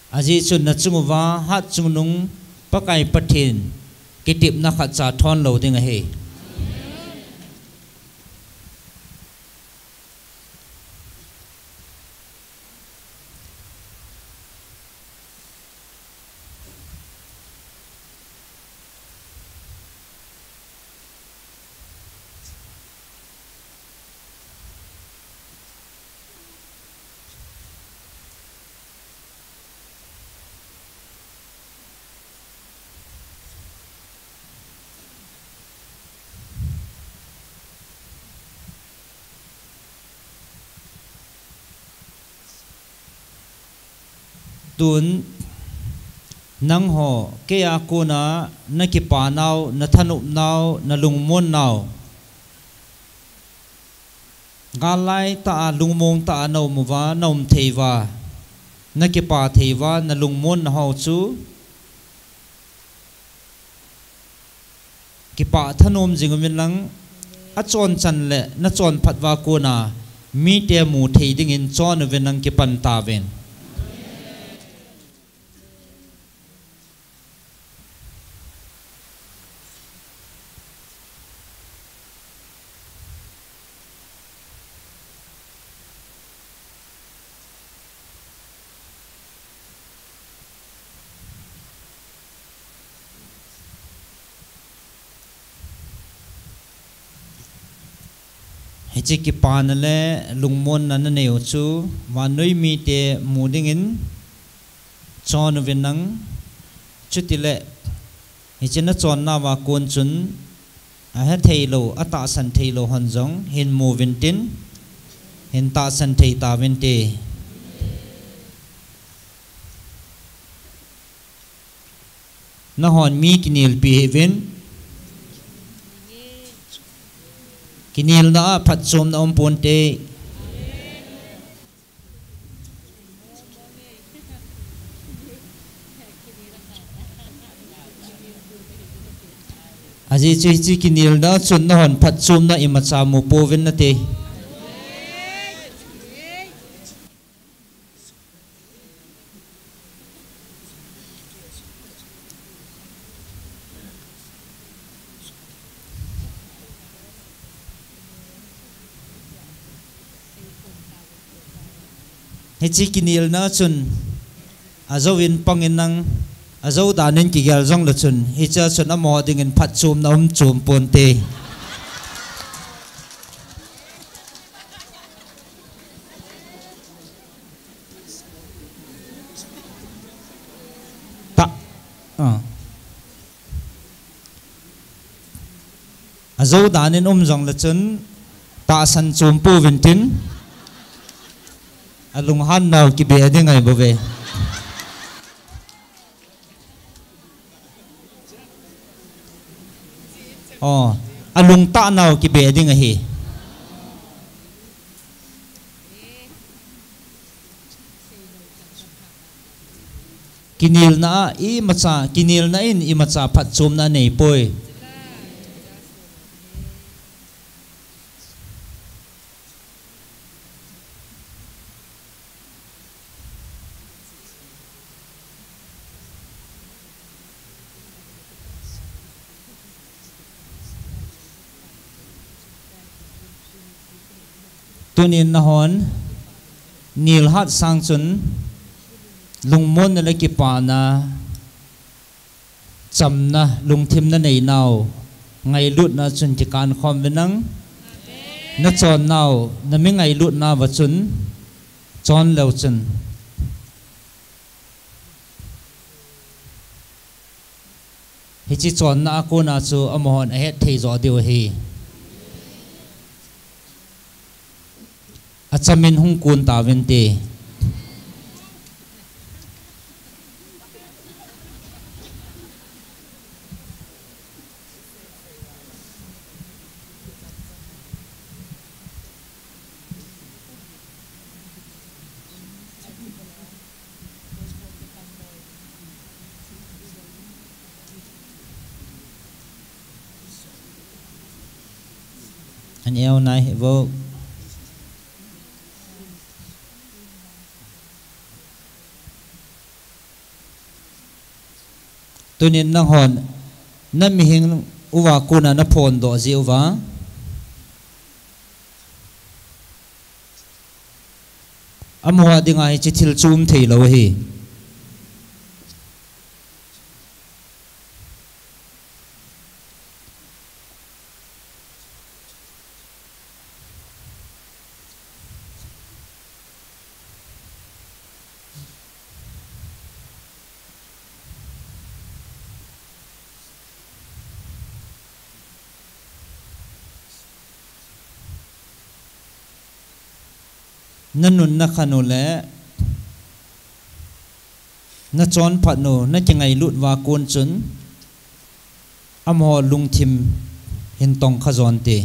Ajeh chu nachung uva hatchungnung Pakai Pathen kitepna khatcha thon lou ding ahi. Tun nangho, kei a kona na kipa nau, na thanop nau, na lungmon nau, galai ta a lungmong ta a na um uva, na um thei uva, na kipa thei uva, na lungmon nau chu kipah thanom jing uvin lang, achon chan le na chon phat uva kona mite mu thei dingin chon uvin lang kipan tauvin. Hiche kipana le lungmonna na nei u chu vannoi mite mu dingin chon uvin lang, chutile hiche na chonna uva kon chun ahethei lou, atahsan thei lou hon jong hin mu uvin tin, hin tahsan thei tauvin te. Nahon mi kinelpi hih uvin. Kinelna a phatchomna um ponte. Ajeh chu hiche kinelna chun nahon phatchomna imacha mu pouvin nate. Hiche kinelna chun ajouvin pangin lang, ajou danin kigel jongle chun, hichea chun amaho dingin phatchomna um chom ponte. Ta, ah. Ajou danin um jongle chun tahsan chom pouvin tin, alunghan nau kibe ding ahi bouve. O, alungtah nau kibe ding ahi. Kinelna a imacha, kinelna in imacha phatchomna anei poi. Tunin nahon nelhat sang chun lungmonna le kipana, chamna, lungthimna neinau, ngailutna chun kikan khom uvin lang. Nachonnau, nami ngailutna uva chun chon leu chun, hiche chonna a kona chu amahon ahet thei jo diu ahi. Achamin hung kon tauvin te. An eo nai hi vo. Tunin nanghon, na mihing uva kona na phondoh jeh uva, amaho dinga hiche thil chu um thei lou ahi. Na nun na khan u le, Nachonphat u, nakingailut uva kon chun, amaho lungthim hin tongkha jonte.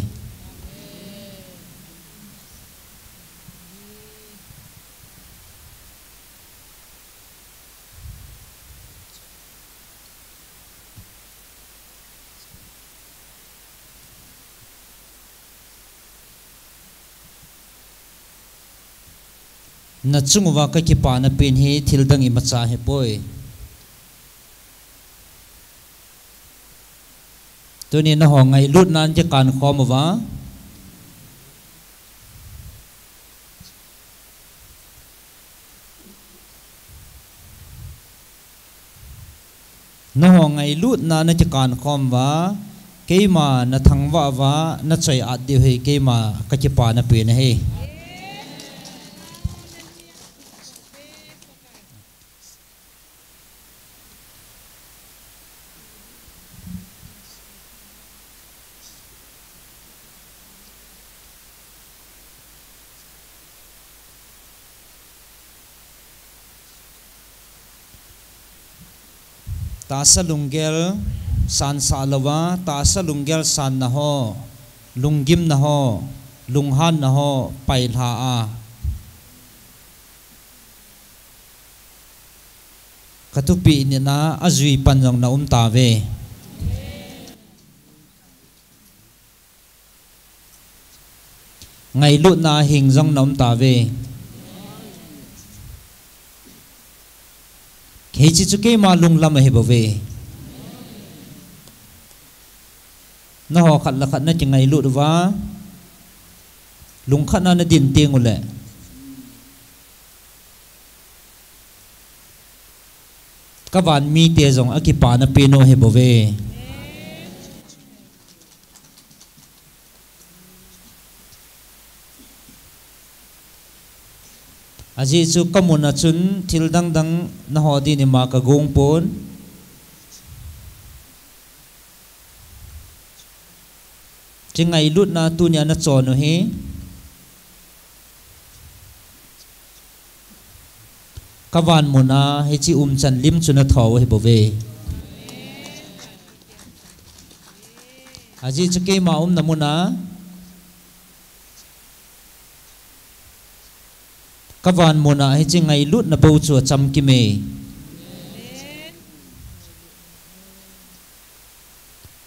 Nachung uva kakipana pen hi thildang imacha ahipoi. Tuni nangho ngailutna in kikan khom uva, nangho ngailutna nakikan khom uva, keima nathangvah uva nachoi-at diu hi keima kakipana pen ahi. Tahsa lunggel sansah louva, tahsa lunggel sanna ho, lunggimna ho, lunghanna ho pailha a, kathupi nina ajui pan jong naum tauve. Ngailutna hing jong naum tauve. Hiche chu keima lunglam ahibouve. Nangho khat le khat nakingailut uva, lungkhat a nadin tenguleh, kavan mite jong akipana pen u ahibouve. Ajeh chu kamuna chun thil dangdang nangho din ima kagong pon. Hiche ngailutna tunia nachon u hi, kavan muna hiche umchan lim chu nathou ahibouve. Ajeh chu keima umna muna, kavan muna hiche ngailutna bou chu achamkime.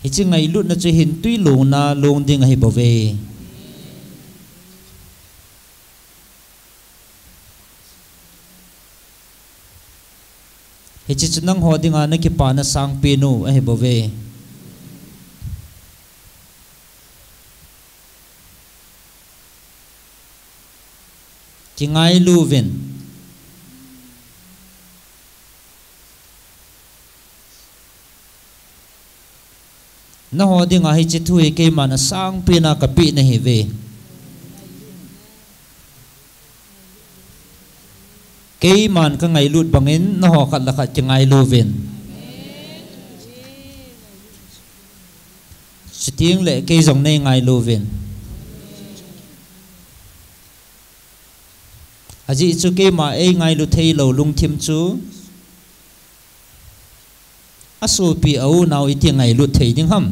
Hiche ngailutna chu hintwi longna long ding ahibouve. Hiche chu nangho dinga nakipana sangpen u ahibouve. Kingailuvin. Nangho dinga hiche thu hi keiman asangpena kapeh nahiuve. Keiman kangailut bangin nangho khat le khat kingailuvin. Chutengle kei jong neingailouvin. Ajeh chu keima eingailu theilou lungthim chu asopi aunau iti ngailut thei ding ham?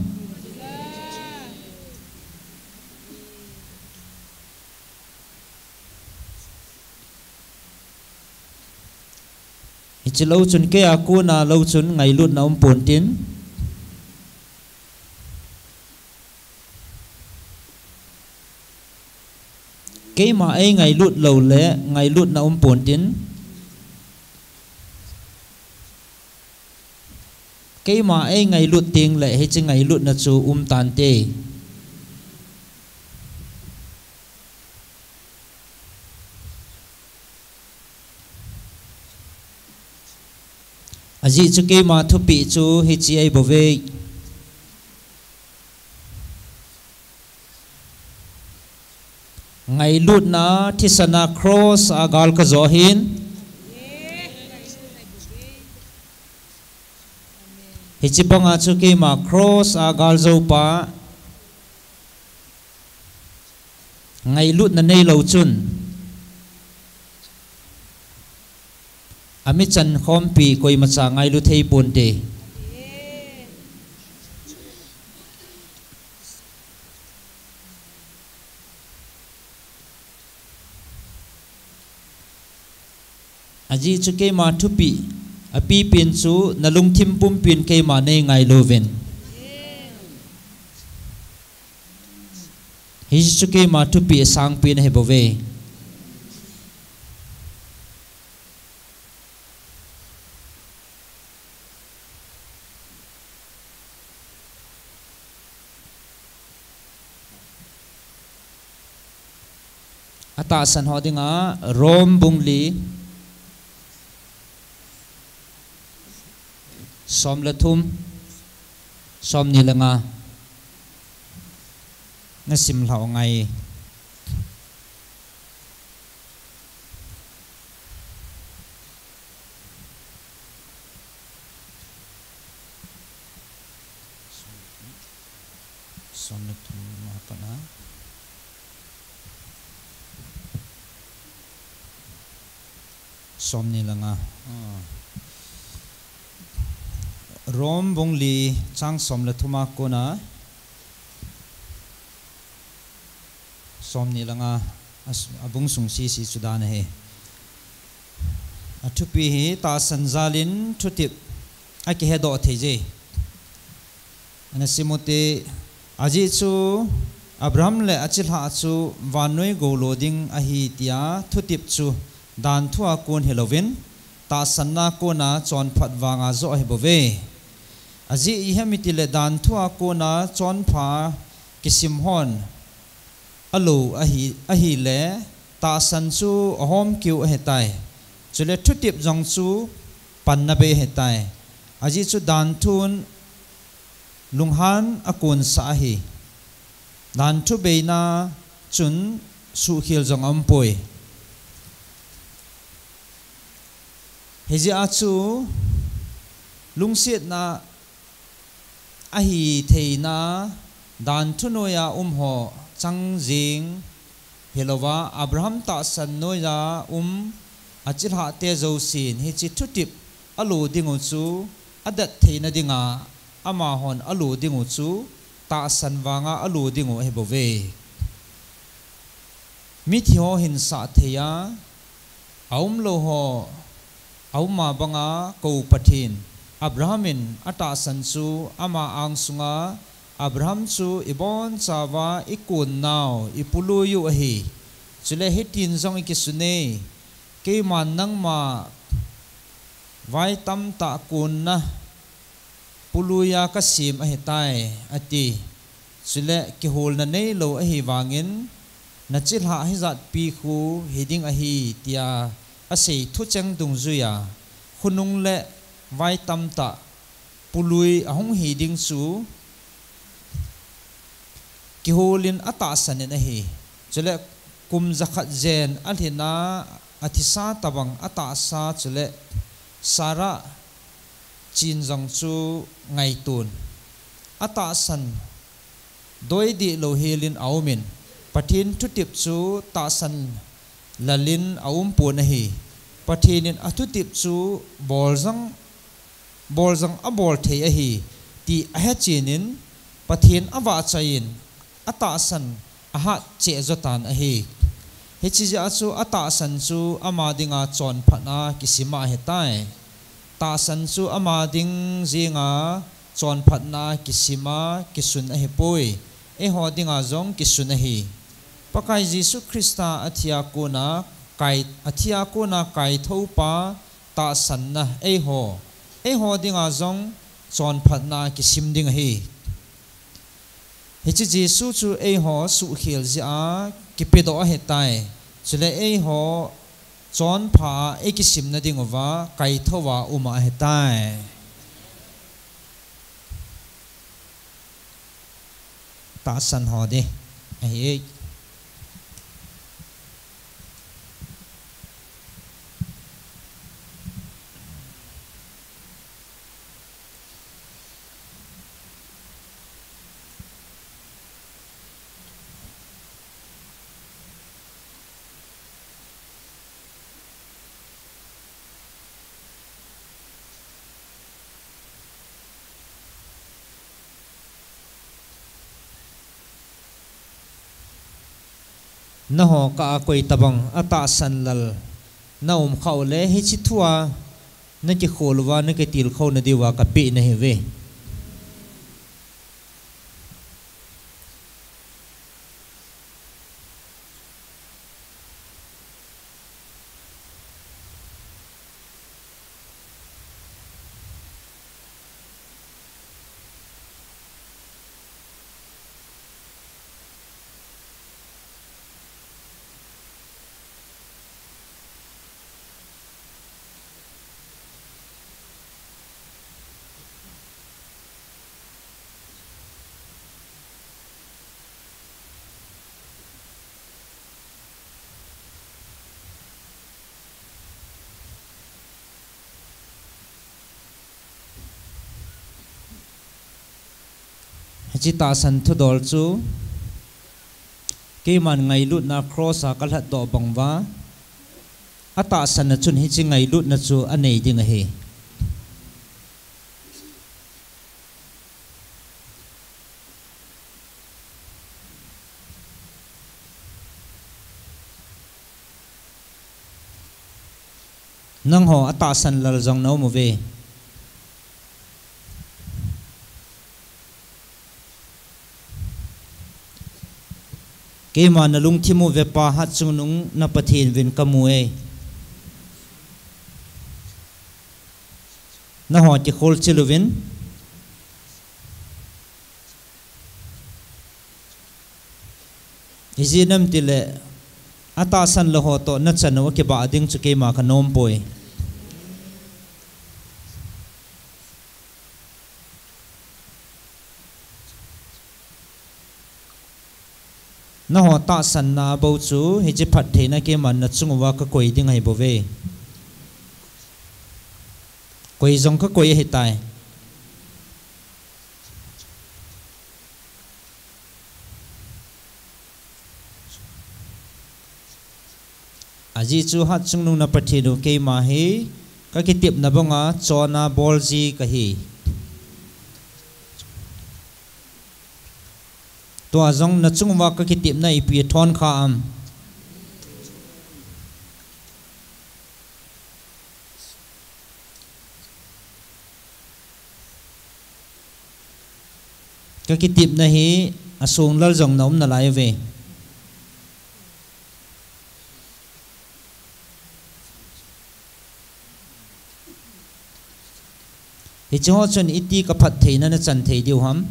Hiche lou chun keia kona lou chun ngailutna umpontin. Keima eingailut loule ngailutna umpontin. Keima eingailut tengle hiche ngailutna chu umtante. Ajeh chu keima thupeh chu hiche ahibouve. Ngailutna thisana cross a gal kajoh ahin. Hiche banga chu keima cross a galjoupa ngailutna neilou chun Ami chan khompi koimacha ngailu thei ponte. Ajeh chu keima thupeh apipen chu nalungthim pumpin keima neingailuvin. Hichu keima thupeh asangpen ahibouve. Atahsan ho dinga Rom bung li, som le thum, som ni le nga. Nasim lhau ngai. Som le thum a pat a som ni le nga. Ah. Rom bung li chang som le thum a kona som ni le nga, as-, abung sung sese chu dan ahi. Athupeh hi tahsan jalin thutep akihedoh thei je. Ana sim ute, ajeh chu Abraham le achilhah chu vannoi goulo ding ahi tia thutep chu dan thua kon hilouvin, tahsanna kona chonphat vanga joh ahibouve. Ajeh ihem itile dan thua kona chonpha kisim hon alo ahi, ahile, tahsan chu ahomkeu ahitai. Chule thutep jong chu panna bei ahitai. Ajeh chu dan thun lunghan akonsah ahi. Dan thu beina chun suhkhel jong aumpoi. Hijeh a chu lungsetna ahi theina dan thu noiya um ho chang jing hilouva, Abraham tahsan noiya um achilhahte jousen hiche thutep alo dingu chu adat theina dinga, amahon alo dingu chu tahsan vanga alo dingu ahibouve. Mithi ho hinsah theiya aumlou ho auma banga kou Pathen, Abraham in atahsan chu ama angsunga, Abraham chu ibonchauva ikonnau, ipului u ahi. Chule hitin jong ikisun e, keiman nangma vai tamtah konna puluiya kasem ahitai, ati. Chule kiholna neilou ahivangin, nachilhah hijatpi khu hiding ahi, tia asei thucheng dungjuiya, khonung le vai tamtah pului ahung hiding chu kiholin atahsan in ahi. Chule kum jakhat jen alhinna athisa tobang atahsa chule Sarah chin jong chu ngaitun atahsan doidehlou helin aumin, Pathen thutep chu tahsan lalin aumpon ahi. Pathen in athutep chu bol jong, bol jong abol thei ahi, ti ahechen in, Pathen avahchoi in, atahsan ahat cheh jotan ahi. Hiche jeh a chu atahsan chu ama dinga chonphatna kisima ahitai. Tahsan chu ama ding jenga chonphatna kisima kisun ahipoi. Eiho dinga jong kisun ahi. Pakai Jesu Christa athia kona kai, athia kona kaithoupa tahsanna eiho, eiho dinga jong chonphatna kisim ding ahi. Hiche Jesu chu eiho suhkhel jeh a kipedoh ahitai. Chule eiho chonpha a eikisimna dinguva kaithouva uma ahitai. Tahsan ho ding ahi. Nangho kah a koi tabang atahsan lal na um khah uleh, hiche thua nakikhol uva, nakitilkhou nadiuva kapeh nahiuve. Hiche tahsan thudol chu keiman ngailutna cross a kalhatdoh bang uva, atahsan a chun hiche ngailutna chu anei ding ahi. Nangho atahsan lal jong na um uve. Keima nalungthim u vepa hatchungnung na Pathen uvin kamu e. Nangho kikhol chil uvin. Ijeh inem itile, atahsan lou ho toh nachanu akibah ding chu keima kanom poi. Nangho tahsanna bou chu hiche phattheina keiman nachung uva kakoi ding ahibouve. Koi jong kakoi ahitai. Ajeh chu hatchungnung na Pathen u keima hi kakitepna banga chonna bolji kahi. Tua jong nachung uva kakitepna ipi thon kha am? Kakitepna hi asonglal jong na um nalai uve. Hiche ho chun iti kaphattheina nachan thei diu ham?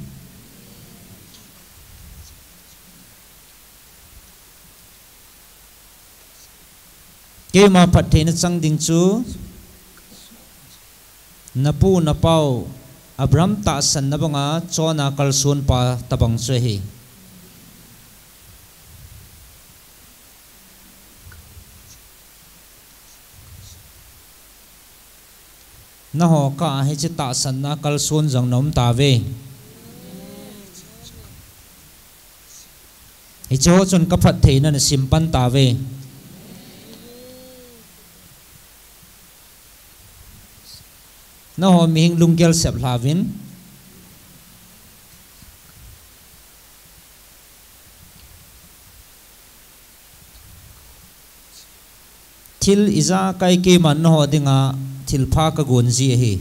Keima phattheina chang ding chu napu napau Abraham tahsanna banga chonna kalsonpa tabang chu ahi. Nangho kah a hiche tahsanna kalson jong na um tauve. Hiche ho chun kaphattheina nasim pan tauve. Nangho mihing lunggel sep lhauvin. Thil ijakai keiman nangho dinga thilpha kagonji ahi.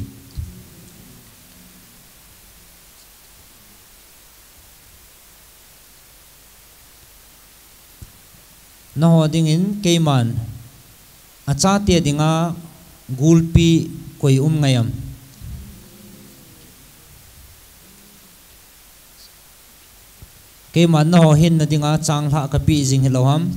Nangho dingin keiman achate dinga gulpi koi um ngai am? Keiman nangho hinna dinga changlhah kapeh jing hilou ham?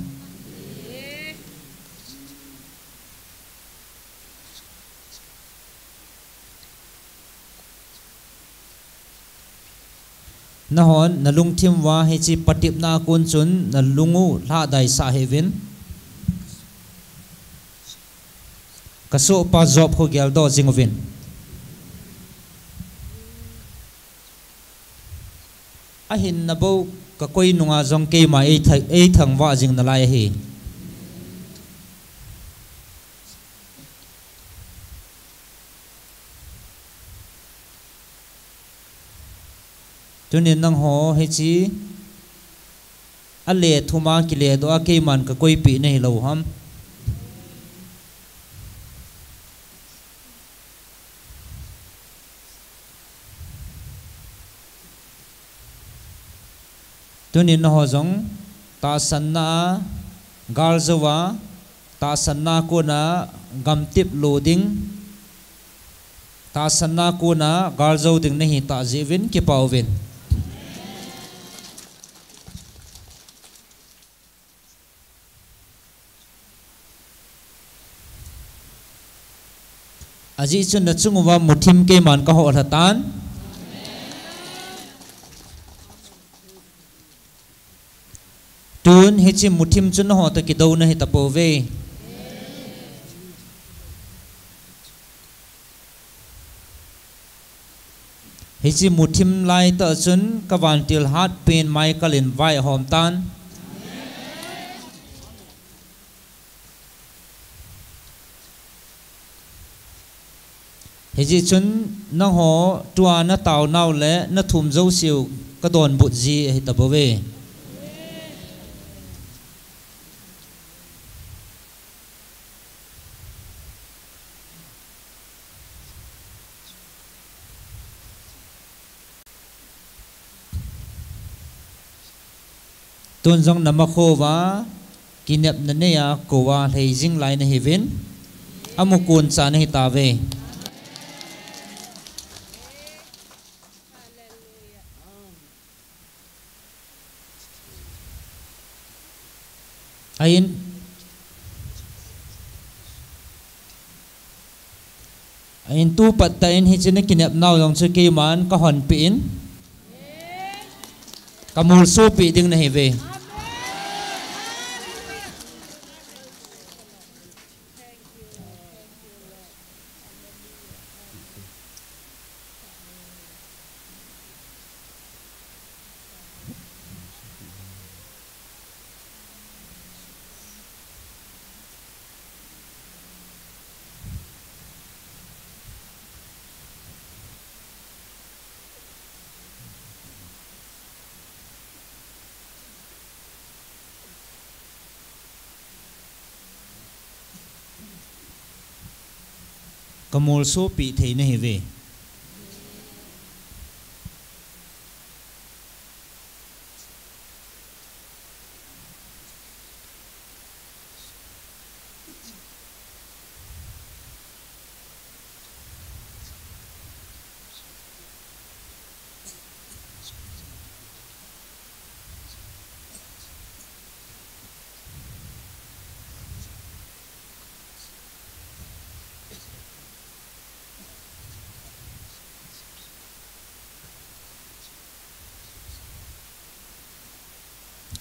Nanghon nalungthim uva hiche patepna a kon chun nalung u lhahdaisah hih uvin. Kasohpa Job khu geldoh jing uvin. Ahinna bou kakoi nunga jong keima eitha-, eithangvah jing nalai ahi. Tunin nangho hiche Ale thuma kile doh a keiman ka koipi nahi lou ham. Tunin nangho jong tahsanna a galjou a, tahsanna kona gamtip lo ding, tahsanna kona galjou ding nahi tah jeh uvin kipa uvin. Ajeh chun nachung uva muthim keiman ka hohlha tan. Tun hiche muthim chun nangho toh kidou nahi tapouve. Hiche muthim laitah chun ka vantil hatpen Michael in vaihom tan. Hijeh chun nangho tua nataonau le nathum jouseu ka donbut ji ahi tapouve. Tun jong namakho uva kinepna neiya kouva lhei jing lai nahiuvin, amukon cha nahi tauve. Ahin, ahin tu pat tah in hiche nakinepnau jong chu keiman kahonpeh in, kamolsopi ding nahiuve. Kamolsopi thei nahiuve.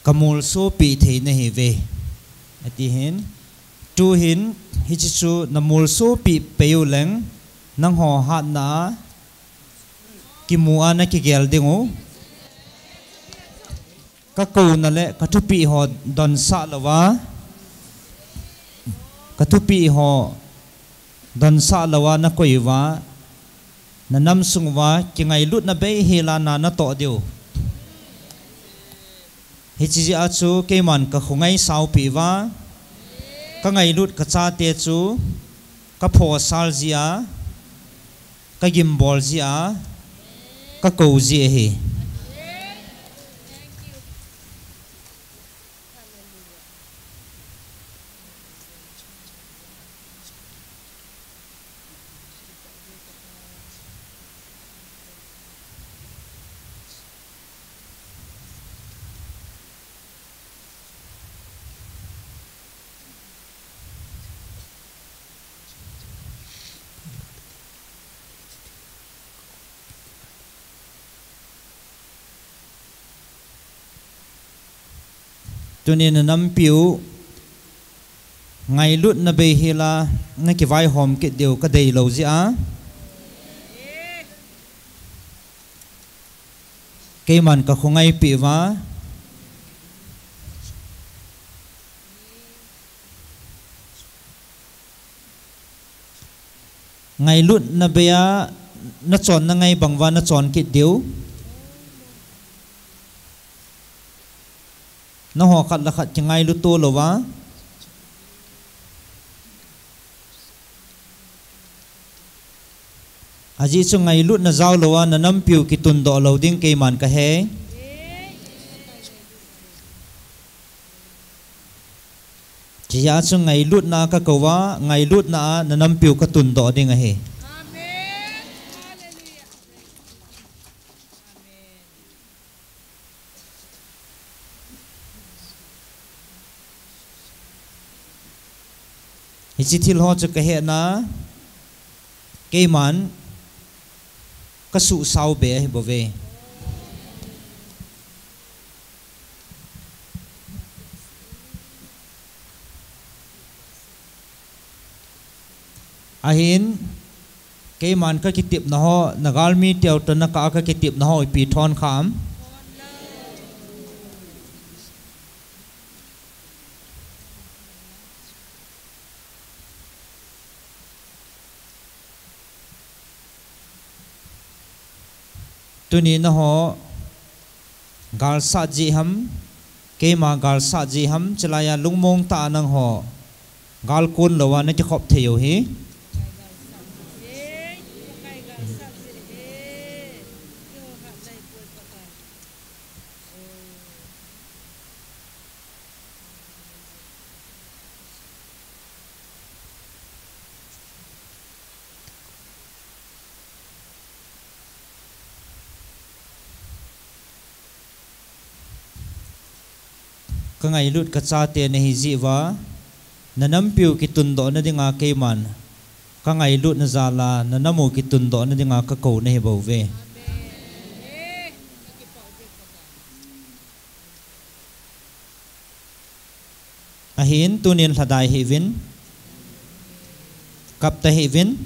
Kamolsopi thei nahiuve, ati hin. Tuhin hiche chu namolsopi pei uleng, nangho hatna a kimu a nakigel dingu. Kakouna le kathupeh ho donsah louva, kathupeh ho donsah louva nakoi uva, nanam sung uva kingailutna beihela na natoh diu. Hiche jeh a chu keiman kakhongai saopeh uva, kangailut kachate chu kaphosal jeh a, kagimbol jeh a, kakou jeh ahi. Tunin nanampiu ngailutna beihela nakivaihom kit diu kadeilou jeh a, keiman kakhongaipeh uva, ngailutna beiya nachonna ngai bang uva nachon kit diu. Nangho khat le khat kingailut to louva, ajeh chu ngailutna jao louva nanampiu kitundoh lou ding keiman kahe. Hiche jeh a chu ngailutna a kakou a, ngailutna a nanampiu katundoh ding ahi. Hiche thil ho chu kahetna, keiman kasuhsao be ahi bouve. Ahin, keiman kakitepna ho, nagalmi teu toh nakah a kakitepna ho ipi thon kham? Tuni nangho galsat jeh ham, keima galsat jeh ham, chulaiya lungmong tah a nangho gal kon louva nakikhop thei u hi. Kangailut kachate nahi jeh uva, nanampiu kitundohna dinga keiman kangailutna jal a, nanamu kitundohna dinga kakou nahi bouve. Ahin tunin lhadai hih uvin, kap tahih uvin.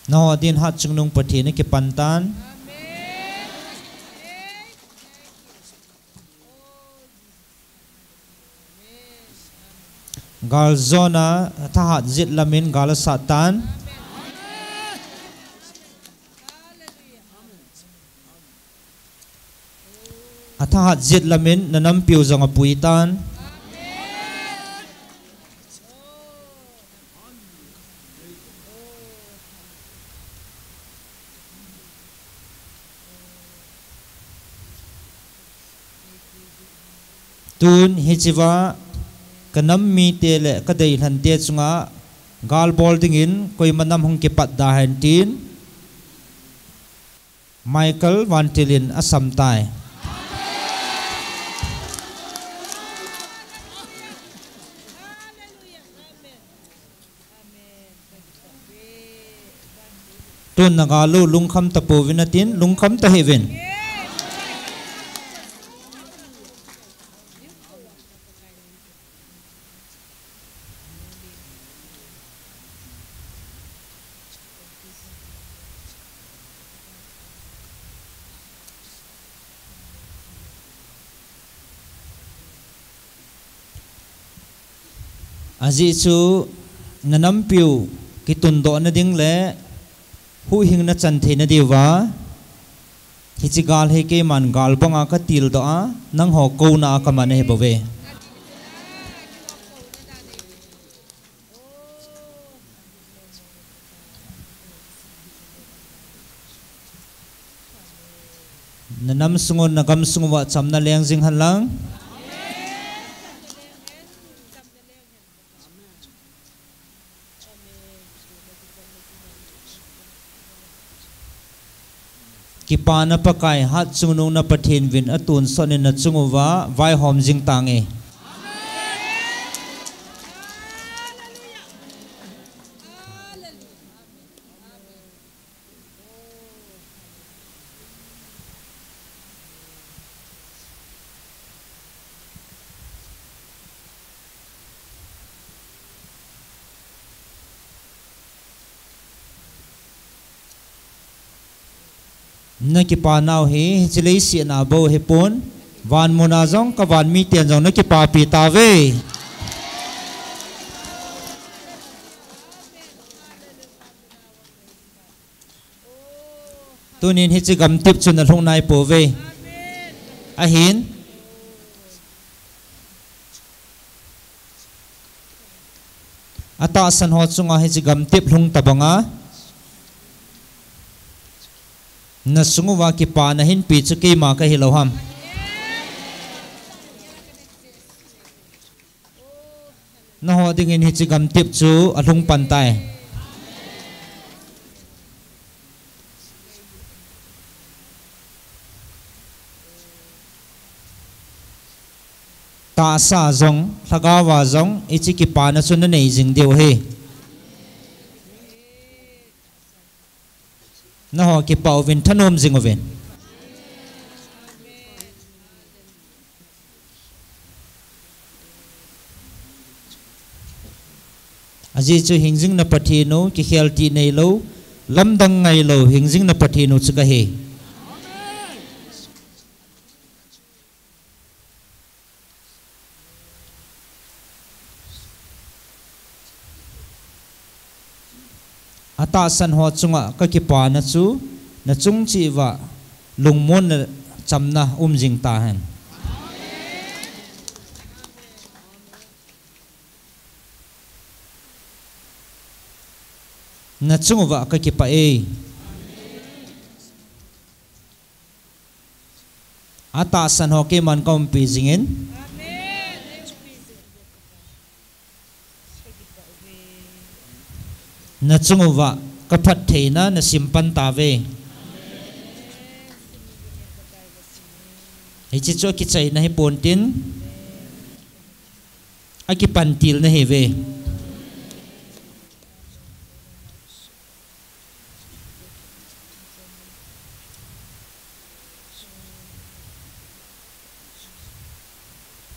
Nangho din Hatchungnung Pathen akipan tan. Gal jona thahat jet lamin gal asat tan. Athahat jet lamin nanampiu jong apui tan. Tun hichea kanam mite le kadeilhante chunga gal bol dingin koima nam hung kipat da hen tin Michael Vantil in asam tai. Tun nagal u lungkham tapouvin atin, lungkham tahih uvin. Ajeh chu nanampiu kitundohna ding le huhhingna chan theina diuva, hiche gal hi keiman gal banga katildoh a, nangho kouna a kaman ahi bouve. Nanam sung u, nagam sung uva chamna leng jing hen lang. Kipana Pakai, Hatchungnung na Pathen vin atonsot in nachung uva vaihom jing tange. Nakipanau hi hiche leiset a bou hipon, van muna jong kavan miten jong nakipapi tauve. Tunin hiche gamtip chu nalhung naipouve. Ahin, atahsan ho chunga hiche gamtep lhung tabanga nasung uva kipana hinpe chu keima kahi lou ham? Nangho dingin hiche gamtep chu alhung pan tai. Tahsa jong, lhagao a jong, hiche kipana chu nanei jing diu ahi. Nangho kipah uvin, thanom jing uvin. Ajeh chu hingjingna Pathen u, kikhel tih neilou, lamdang ngailou, hingjingna Pathen u chu kahi. Atahsan ho chunga kakipana chu, nachung cheh uva lungmonna chamna um jing tahen. Nachung uva kakipah e. Atahsan ho keiman kaumpi jingin. Nachung uva kaphattheina nasim pan tauve. Hiche chu akichaina hipon tin, akipantilna ahiuve.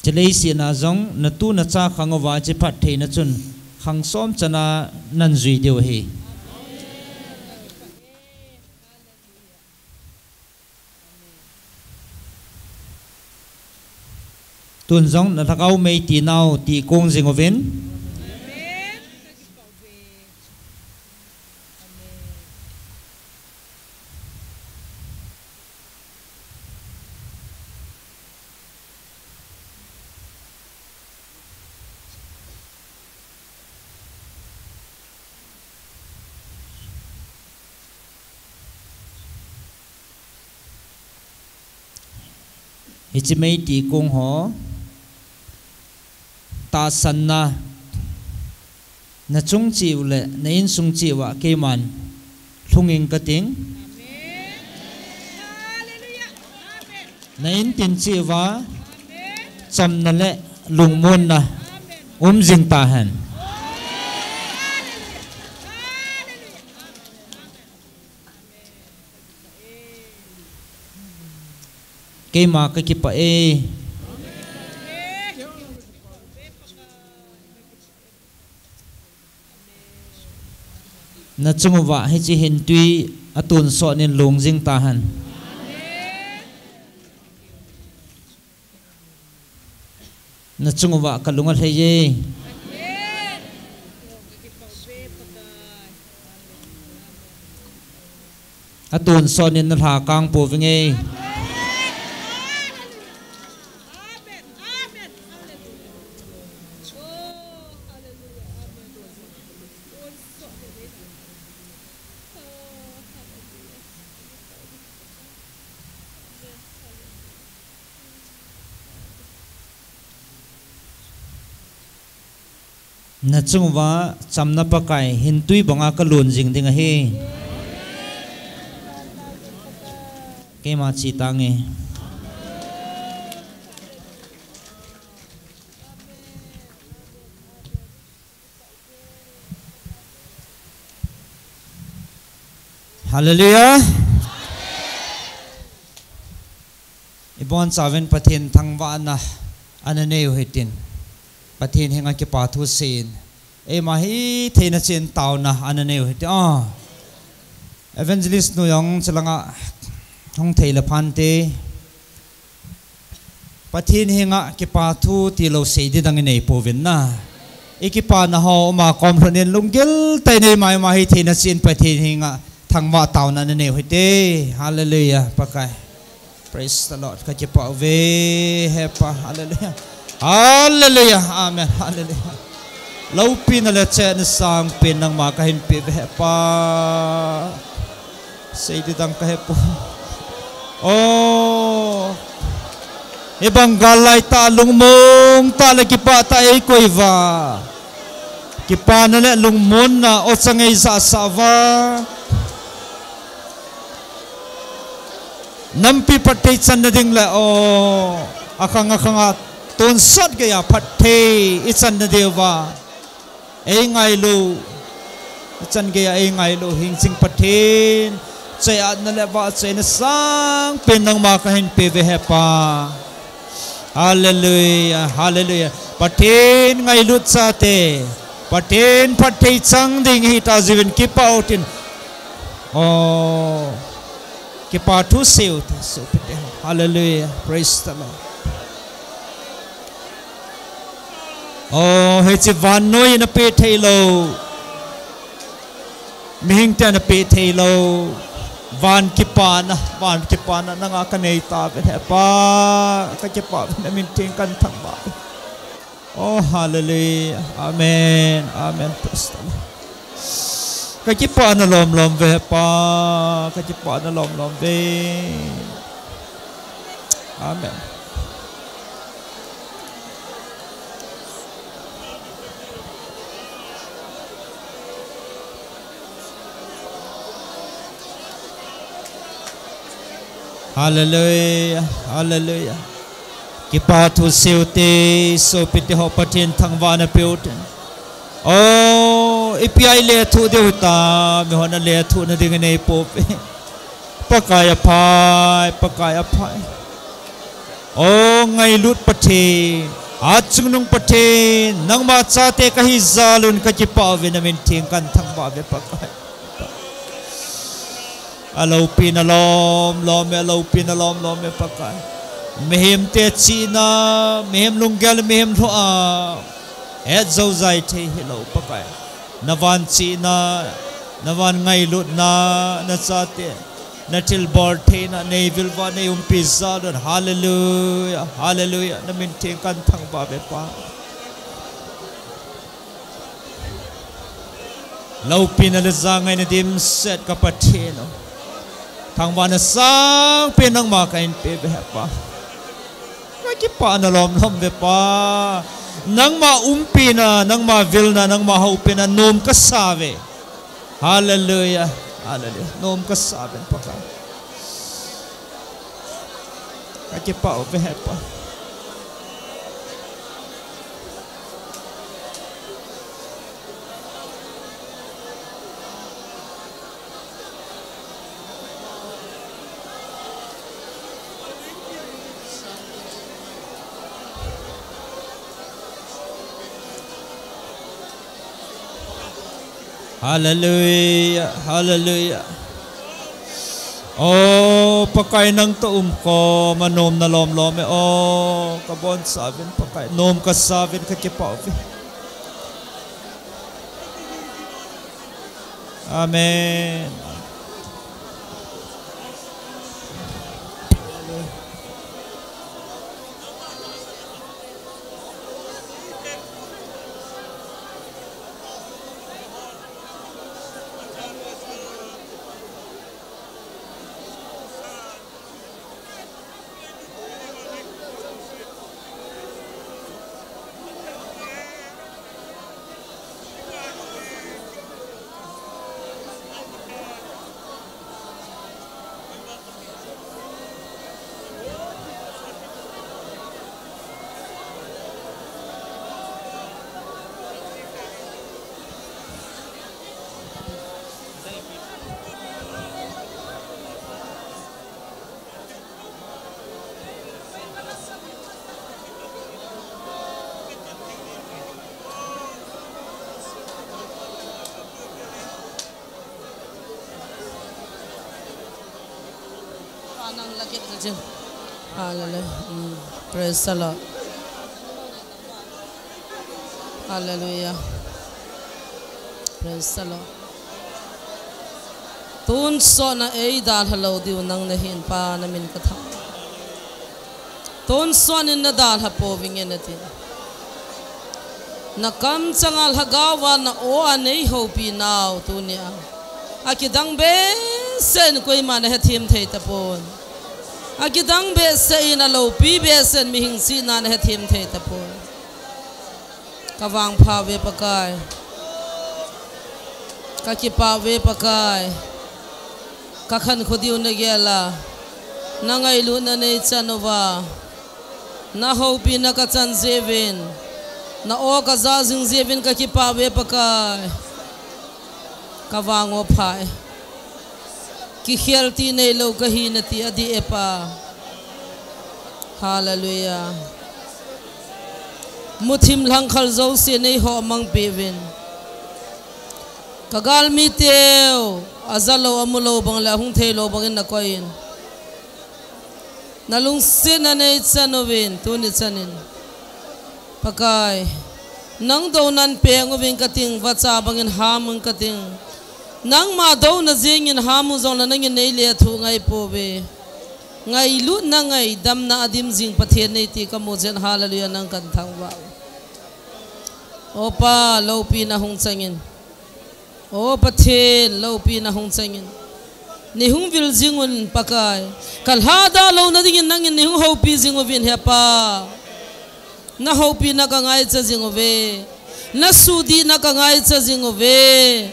Hiche leiset a jong natu nacha khang uva hiche phattheina chun khang som chana nanjui diu ahi. Tun jong nalhagao mei tinau ti kong jing uvin. Hiche mei ti kong ho, tahsanna, nachung cheh u le na insung cheh uva keiman lhung inge kating. Na intin cheh uva chamna le lungmonna um jing tahen. Keima kakipah e. Nachung uva hiche hintui atonsot in lung jing tahen. Nachung uva kalung alhai e. Atonsot in nalha kang pouvinge. Nachung uva chamna Pakai hintui banga kalun jing ding ahi. Keima che tange. Hallelujah. Ibonchauvin Pathen thangvahna ana neiu hitin, Pathen henga kipathu seiyin, eima hitheina cheh in taona ana neiu hitin. Ah, Evangelist nu jong chulanga hung thei le phante. Pathen henga kipathu tilou sei ding dang inei pouvin na. Ikipana ho uma kom lhon in lunggil tah in eima hitheina cheh in Pathen henga thangvah taona nanei u hite. Hallelujah, Pakai. Praise the Lord. Kakipah uve, Hepa. Hallelujah. Hallelujah. Amen. Hallelujah. Loupina le chehna sangpen nangma kahin peh uve, Hepa. Seiding dang kahepoi. Oh. Hibang gal laitah lungmong tah le kipah tah eikoi uva. Kipana le lungmonna o chang eijahsah uva. Nampi phatthei channa ding le o, akhang akhang a tonsot geiya phatthei ichanna diuva. Eingailu. Ichan geiya eingailu. Hingjing Pathen. Cheh-atna le vahchoina sangpen nangma kahin peh uve, Hepa. Hallelujah, hallelujah. Pathen ngailut chate, Pathen phatthei chang ding hita jiuvin kipah utin. Oh, kipathu seiu te, sopite ho. Hallelujah, praise the Lord. Oh, hiche vannoi in apeh theilou. Mihing ten apeh theilou. Van kipana, van kipana nanga kanei tauve, Hepa. Kakipah uve, namin theng kahin thangvah uve. Oh, hallelujah. Amen. Amen. Praise the Lord. Kakipah na lomlom uve, Hepa. Kakipah na lomlom uve. Amen. Hallelujah, hallelujah. Kipathu seiu te, sopite ho, Pathen thangvahna peu te. Oh, ipi a ilethuh diu hitam, mihon alethuhna ding inei pouve. Pakai aphai, Pakai aphai. O ngailut Pathen, atchungnung Pathen, nangma chate kahi jal un kakipah uve, namin theng kahin thangvah uve Pakai. Aloupina lomlom e, aloupina lomlom e Pakai. Mihem te chihna, mihem lunggel, mihem lhoh a het joujai thei hilou Pakai. Na van chihna, na van ngailutna, na chate na thilbol theina, nei vilva nei umpi jal un. Hallelujah, hallelujah. Namin theng kahin thangvah uve Pa. Loupina le jangaina dimset ka Pathen o. Thangvahna sangpen nangma kahin pe uve Pa. Kakipah na lomlom uve Pa. Nangma umpina, nangma vilna, nangma houpina nom kasa uve. Hallelujah. Hallelujah. Nom kasa uve Pakai. Kakipah uve Pa. Hallelujah, hallelujah. O Pakai, nang toh umkhom a nom na lomlom e. O kabonchauvin Pakai, nom kasauvin, kakipah uve. Amen. Hallelujah. Mm. Praise the Lord. Hallelujah. Praise the Lord. Tonsot na eidalha lou diu nang nahin Pa, namin kathang. Tonsot in nadalha pouvinge nati. Nakamchanga lhagao va na-o a neihoupi nau tunia, akidang behseh in koima nahethem thei tapon. Akidang behseh in, aloupi behseh in mihing chihna nahethem thei tapon. Kavang pha uve Pakai. Kakipah uve Pakai. Kakhankho diu nagel a, nangailutna neichan uva, nahoupina kachan jeh uvin, na-o kaja jing jeh uvin kakipah uve Pakai. Kavang u pha e. Kikhel ti neilou kahi nati adih e Pa. Hallelujah. Muthim lhangkhal jouse neiho mangpeh uvin. Kagalmiteu, ajalou, amulou bang le ahung theilou bangin nakoi in. Nalungsetna neichan uvin, tuni chanin. Pakai, nang dounan peng uvin kating, vacha bangin ham un kating. Nangma douna jengin ham u jongle nangin neilethuh ngai pouve. Ngailutna ngaidamna adim jing Pathen nei ti kamu jeh in, hallelujah, nang kathangvah uve. O Pa, loupina hung changin. O Pathen, loupina hung changin. Neihung vil jing un Pakai. Kalhadalou nadingin nangin neihung houpi jing uvin he Pa. Nahoupina kangaicha jing uve. Nasuhdihna kangaicha jing uve.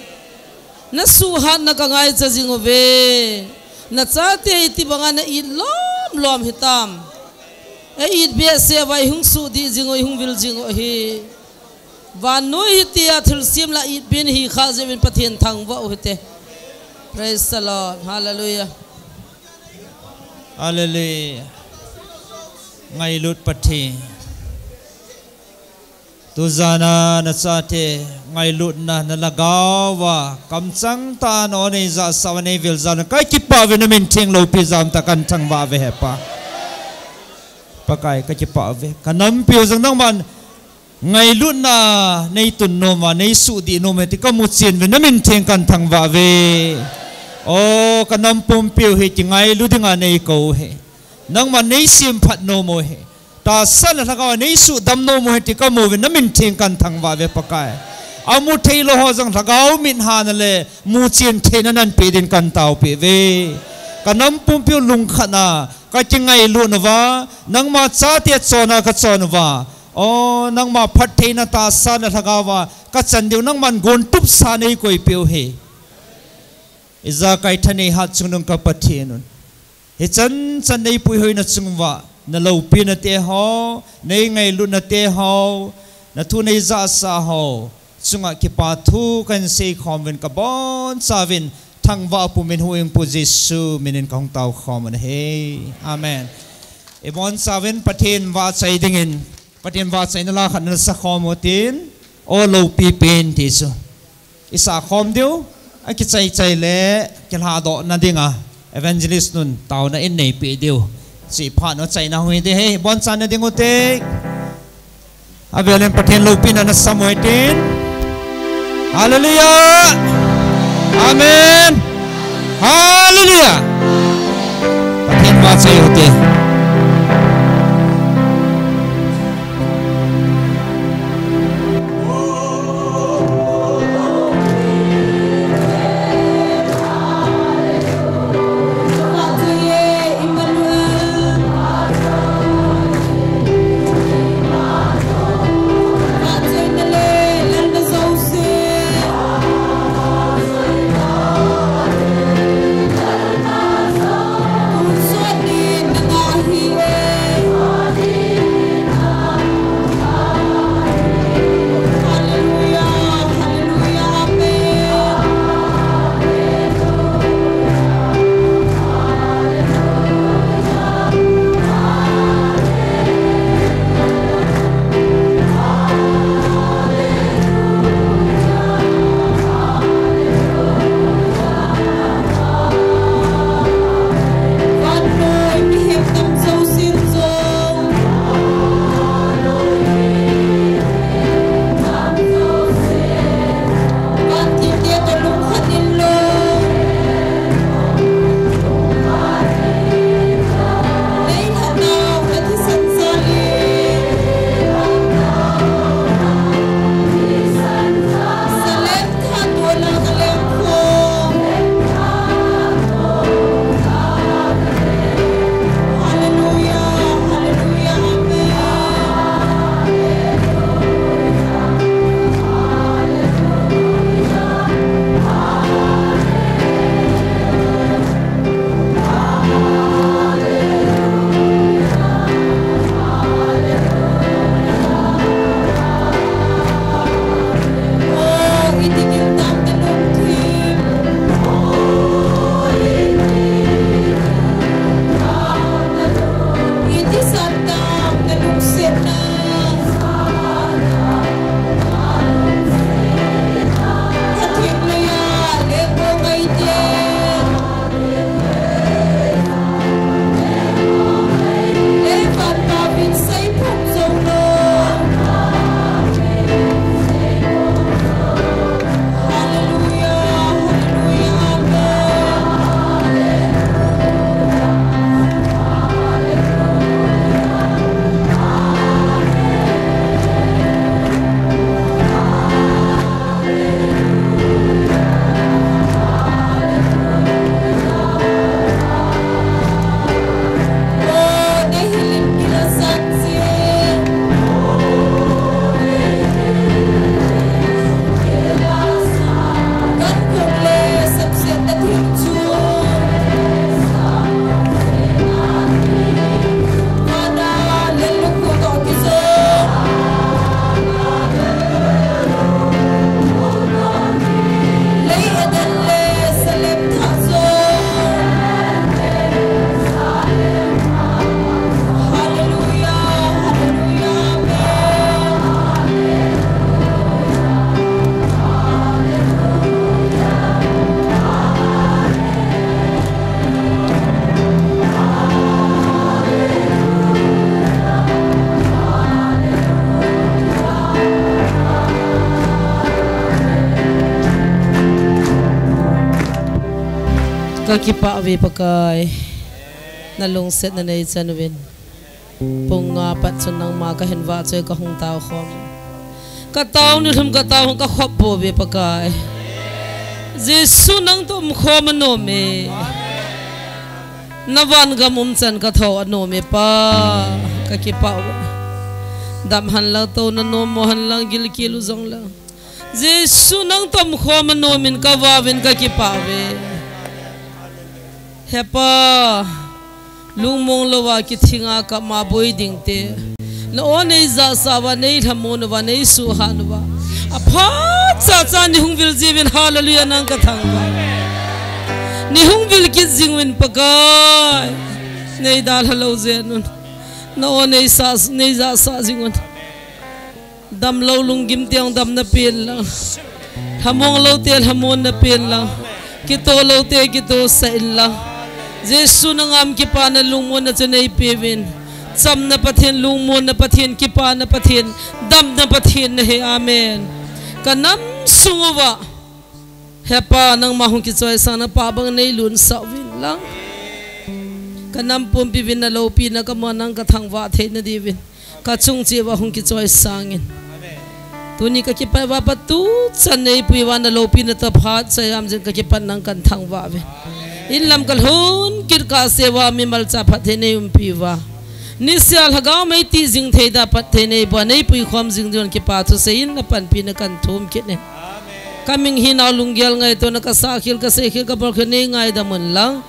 Nasuhhatna kangaicha jing uve. Nachate itibanga na-it lomlom hitam. Ei-it behseh uva ihung suhdih jing u, ihung vil jing u ahi. Vannoi hitia thilsem la-itpen hi kha jeh uvin Pathen thangvah u hite. Praise the Lord. Hallelujah. Hallelujah. Ngailut Pathen. Tujana nachate ngailutna nalhagao va kamchang tah a na-o neijahsah uva neivil jal un kakipah uve, namin theng loupi jal umtah kathangvah uve he Pa. Pakai kakipah uve. Kanampiu jong nangman ngailutna neitun nom uva, neisuhdih nom uve ti kamu chen uve, namin theng kathangvah uve. O, kanam pumpiu hi kingailu dinga neikou uve. Nangman neisemphat nom uve. Tahsa le lhagao neisudam nom uve ti kamu uve, namin theng kathangvah uve Pakai. Amu theilou ho jong lhagao mit hana le muchen theina nanpeh din kataopi uve. Kanam pumpiu lungkhatna kakingailut uva, nangma chate chonna kachon uva. O, nangma phattheina tahsa le lhagao va kachan diu nangman gontupsa neikoipeh u ahi. Ijakai thanei hatchungnung ka Pathen un. Hichan chan neipuihoina chung uva, naloupina te ho, neingailutna te ho, nathu neijahsah ho chunga kipathu kahin seikhom uvin kabonchauvin thangvah pumin huhhingpu Jesu minin kahung taokhom u ahi. Amen. Ibonchauvin Pathen vahchoi dingin Pathen vahchoina la khat nasakhom utin, O Loupi Pen ti chu. Isakhom diu, akichai chai le kilhadohna dinga Evangelist nun taona in neipeh diu. Chuphat nu achaina hung hite, bonchanna ding ute. Avelin Pathen loupina nasam uhitin. Hallelujah. Amen. Hallelujah. Pathen vahchoi ute. Ka kipah uve Pakai. Na lungsetna nei chan uvin. Pung nga pat chun nangma ka hin vahchoi ka hung tao khom. Ka tao nilhum ka tao hung ka khop pouve Pakai. Jesu nang toh um khom anom e. Na van gam um chan ka tho anom e Pa. Ka kipah uve. Dam hen lang, touna nom mo hen lang, gilkel u jong lang. Jesu nang toh um khom anom in ka vah uvin ka kipah uve. He Pa, lungmong louva kithing a kap ma boi ding te. Na o nei jasah uva, nei lhamon uva, nei suhhat uva. Aphat cha cha nei hung vil jing uvin, hallelujah, nang ka thangvah. Nei hung vil kit jing uvin Pakai. Nei dalha lou jeng un. Na o nei sa, nei jasah jing un. Damlou lunggim te hung damna pen lang. Lhamong lou te lhamonna pen lang. Kitoh lou te kitohsah in lang. Jesu nangma kipana lungmonna chu nei peuvin. Chamna Pathen, lungmonna Pathen, kipana Pathen, damna Pathen nahi. Amen. Ka nam sung uva, He Pa, nangma hung kichoisang na pa bang nei lunsah uvin lang. Ka nam pumpi uvin na loupina ka mu a nang ka thangvah theina diuvin. Ka chung cheh uva hung kichoisang in. Tuni ka kipat uva pat tu chan nei pui uva na loupina toh phat cha jam jing ka kipat nang kan thangvah uvin. In lam ka lhun kit kah seh uva mimal cha phatthei nei umpi uva. Nisea lhagao mei tijing thei da phatthei nei bua nei pui khom jing diuvin kipa thusei in na panpina kan thum kit e. Ka ming hinau lunggel ngaito na ka sah khel ka sei khel ka bol khel nei ngaidam un lang.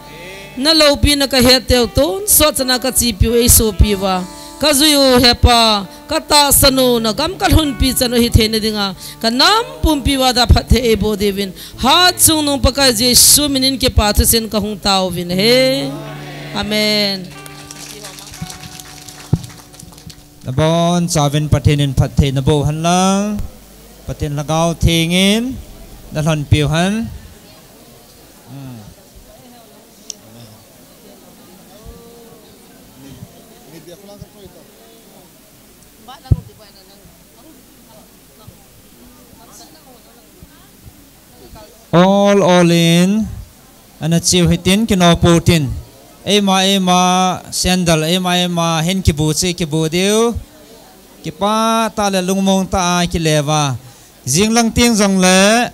Na loupina ka het teu tonsot chana ka chepi u ei sopi uva. Ka jui u He Pa, ka tahsan u na gam ka lhunpi chan u hi theina dinga. Ka nam pumpi uva da phatthei ei boh diuvin. Hatchungnung Pakai Jesu minin kipa thusin ka hung tao uvin ahi. Amen. Nabon chauvin Pathen in phatthei naboh hen lang. Pathen Lhagao Theng in na lhonpi u hen. Hmm. Ol ol in ana cheu hitin kino pou tin. Eima eima sandal, eima eima hin kibu cheh kibu diu. Kipah tah le lungmong tah a kile uva. Jing lang teng jong le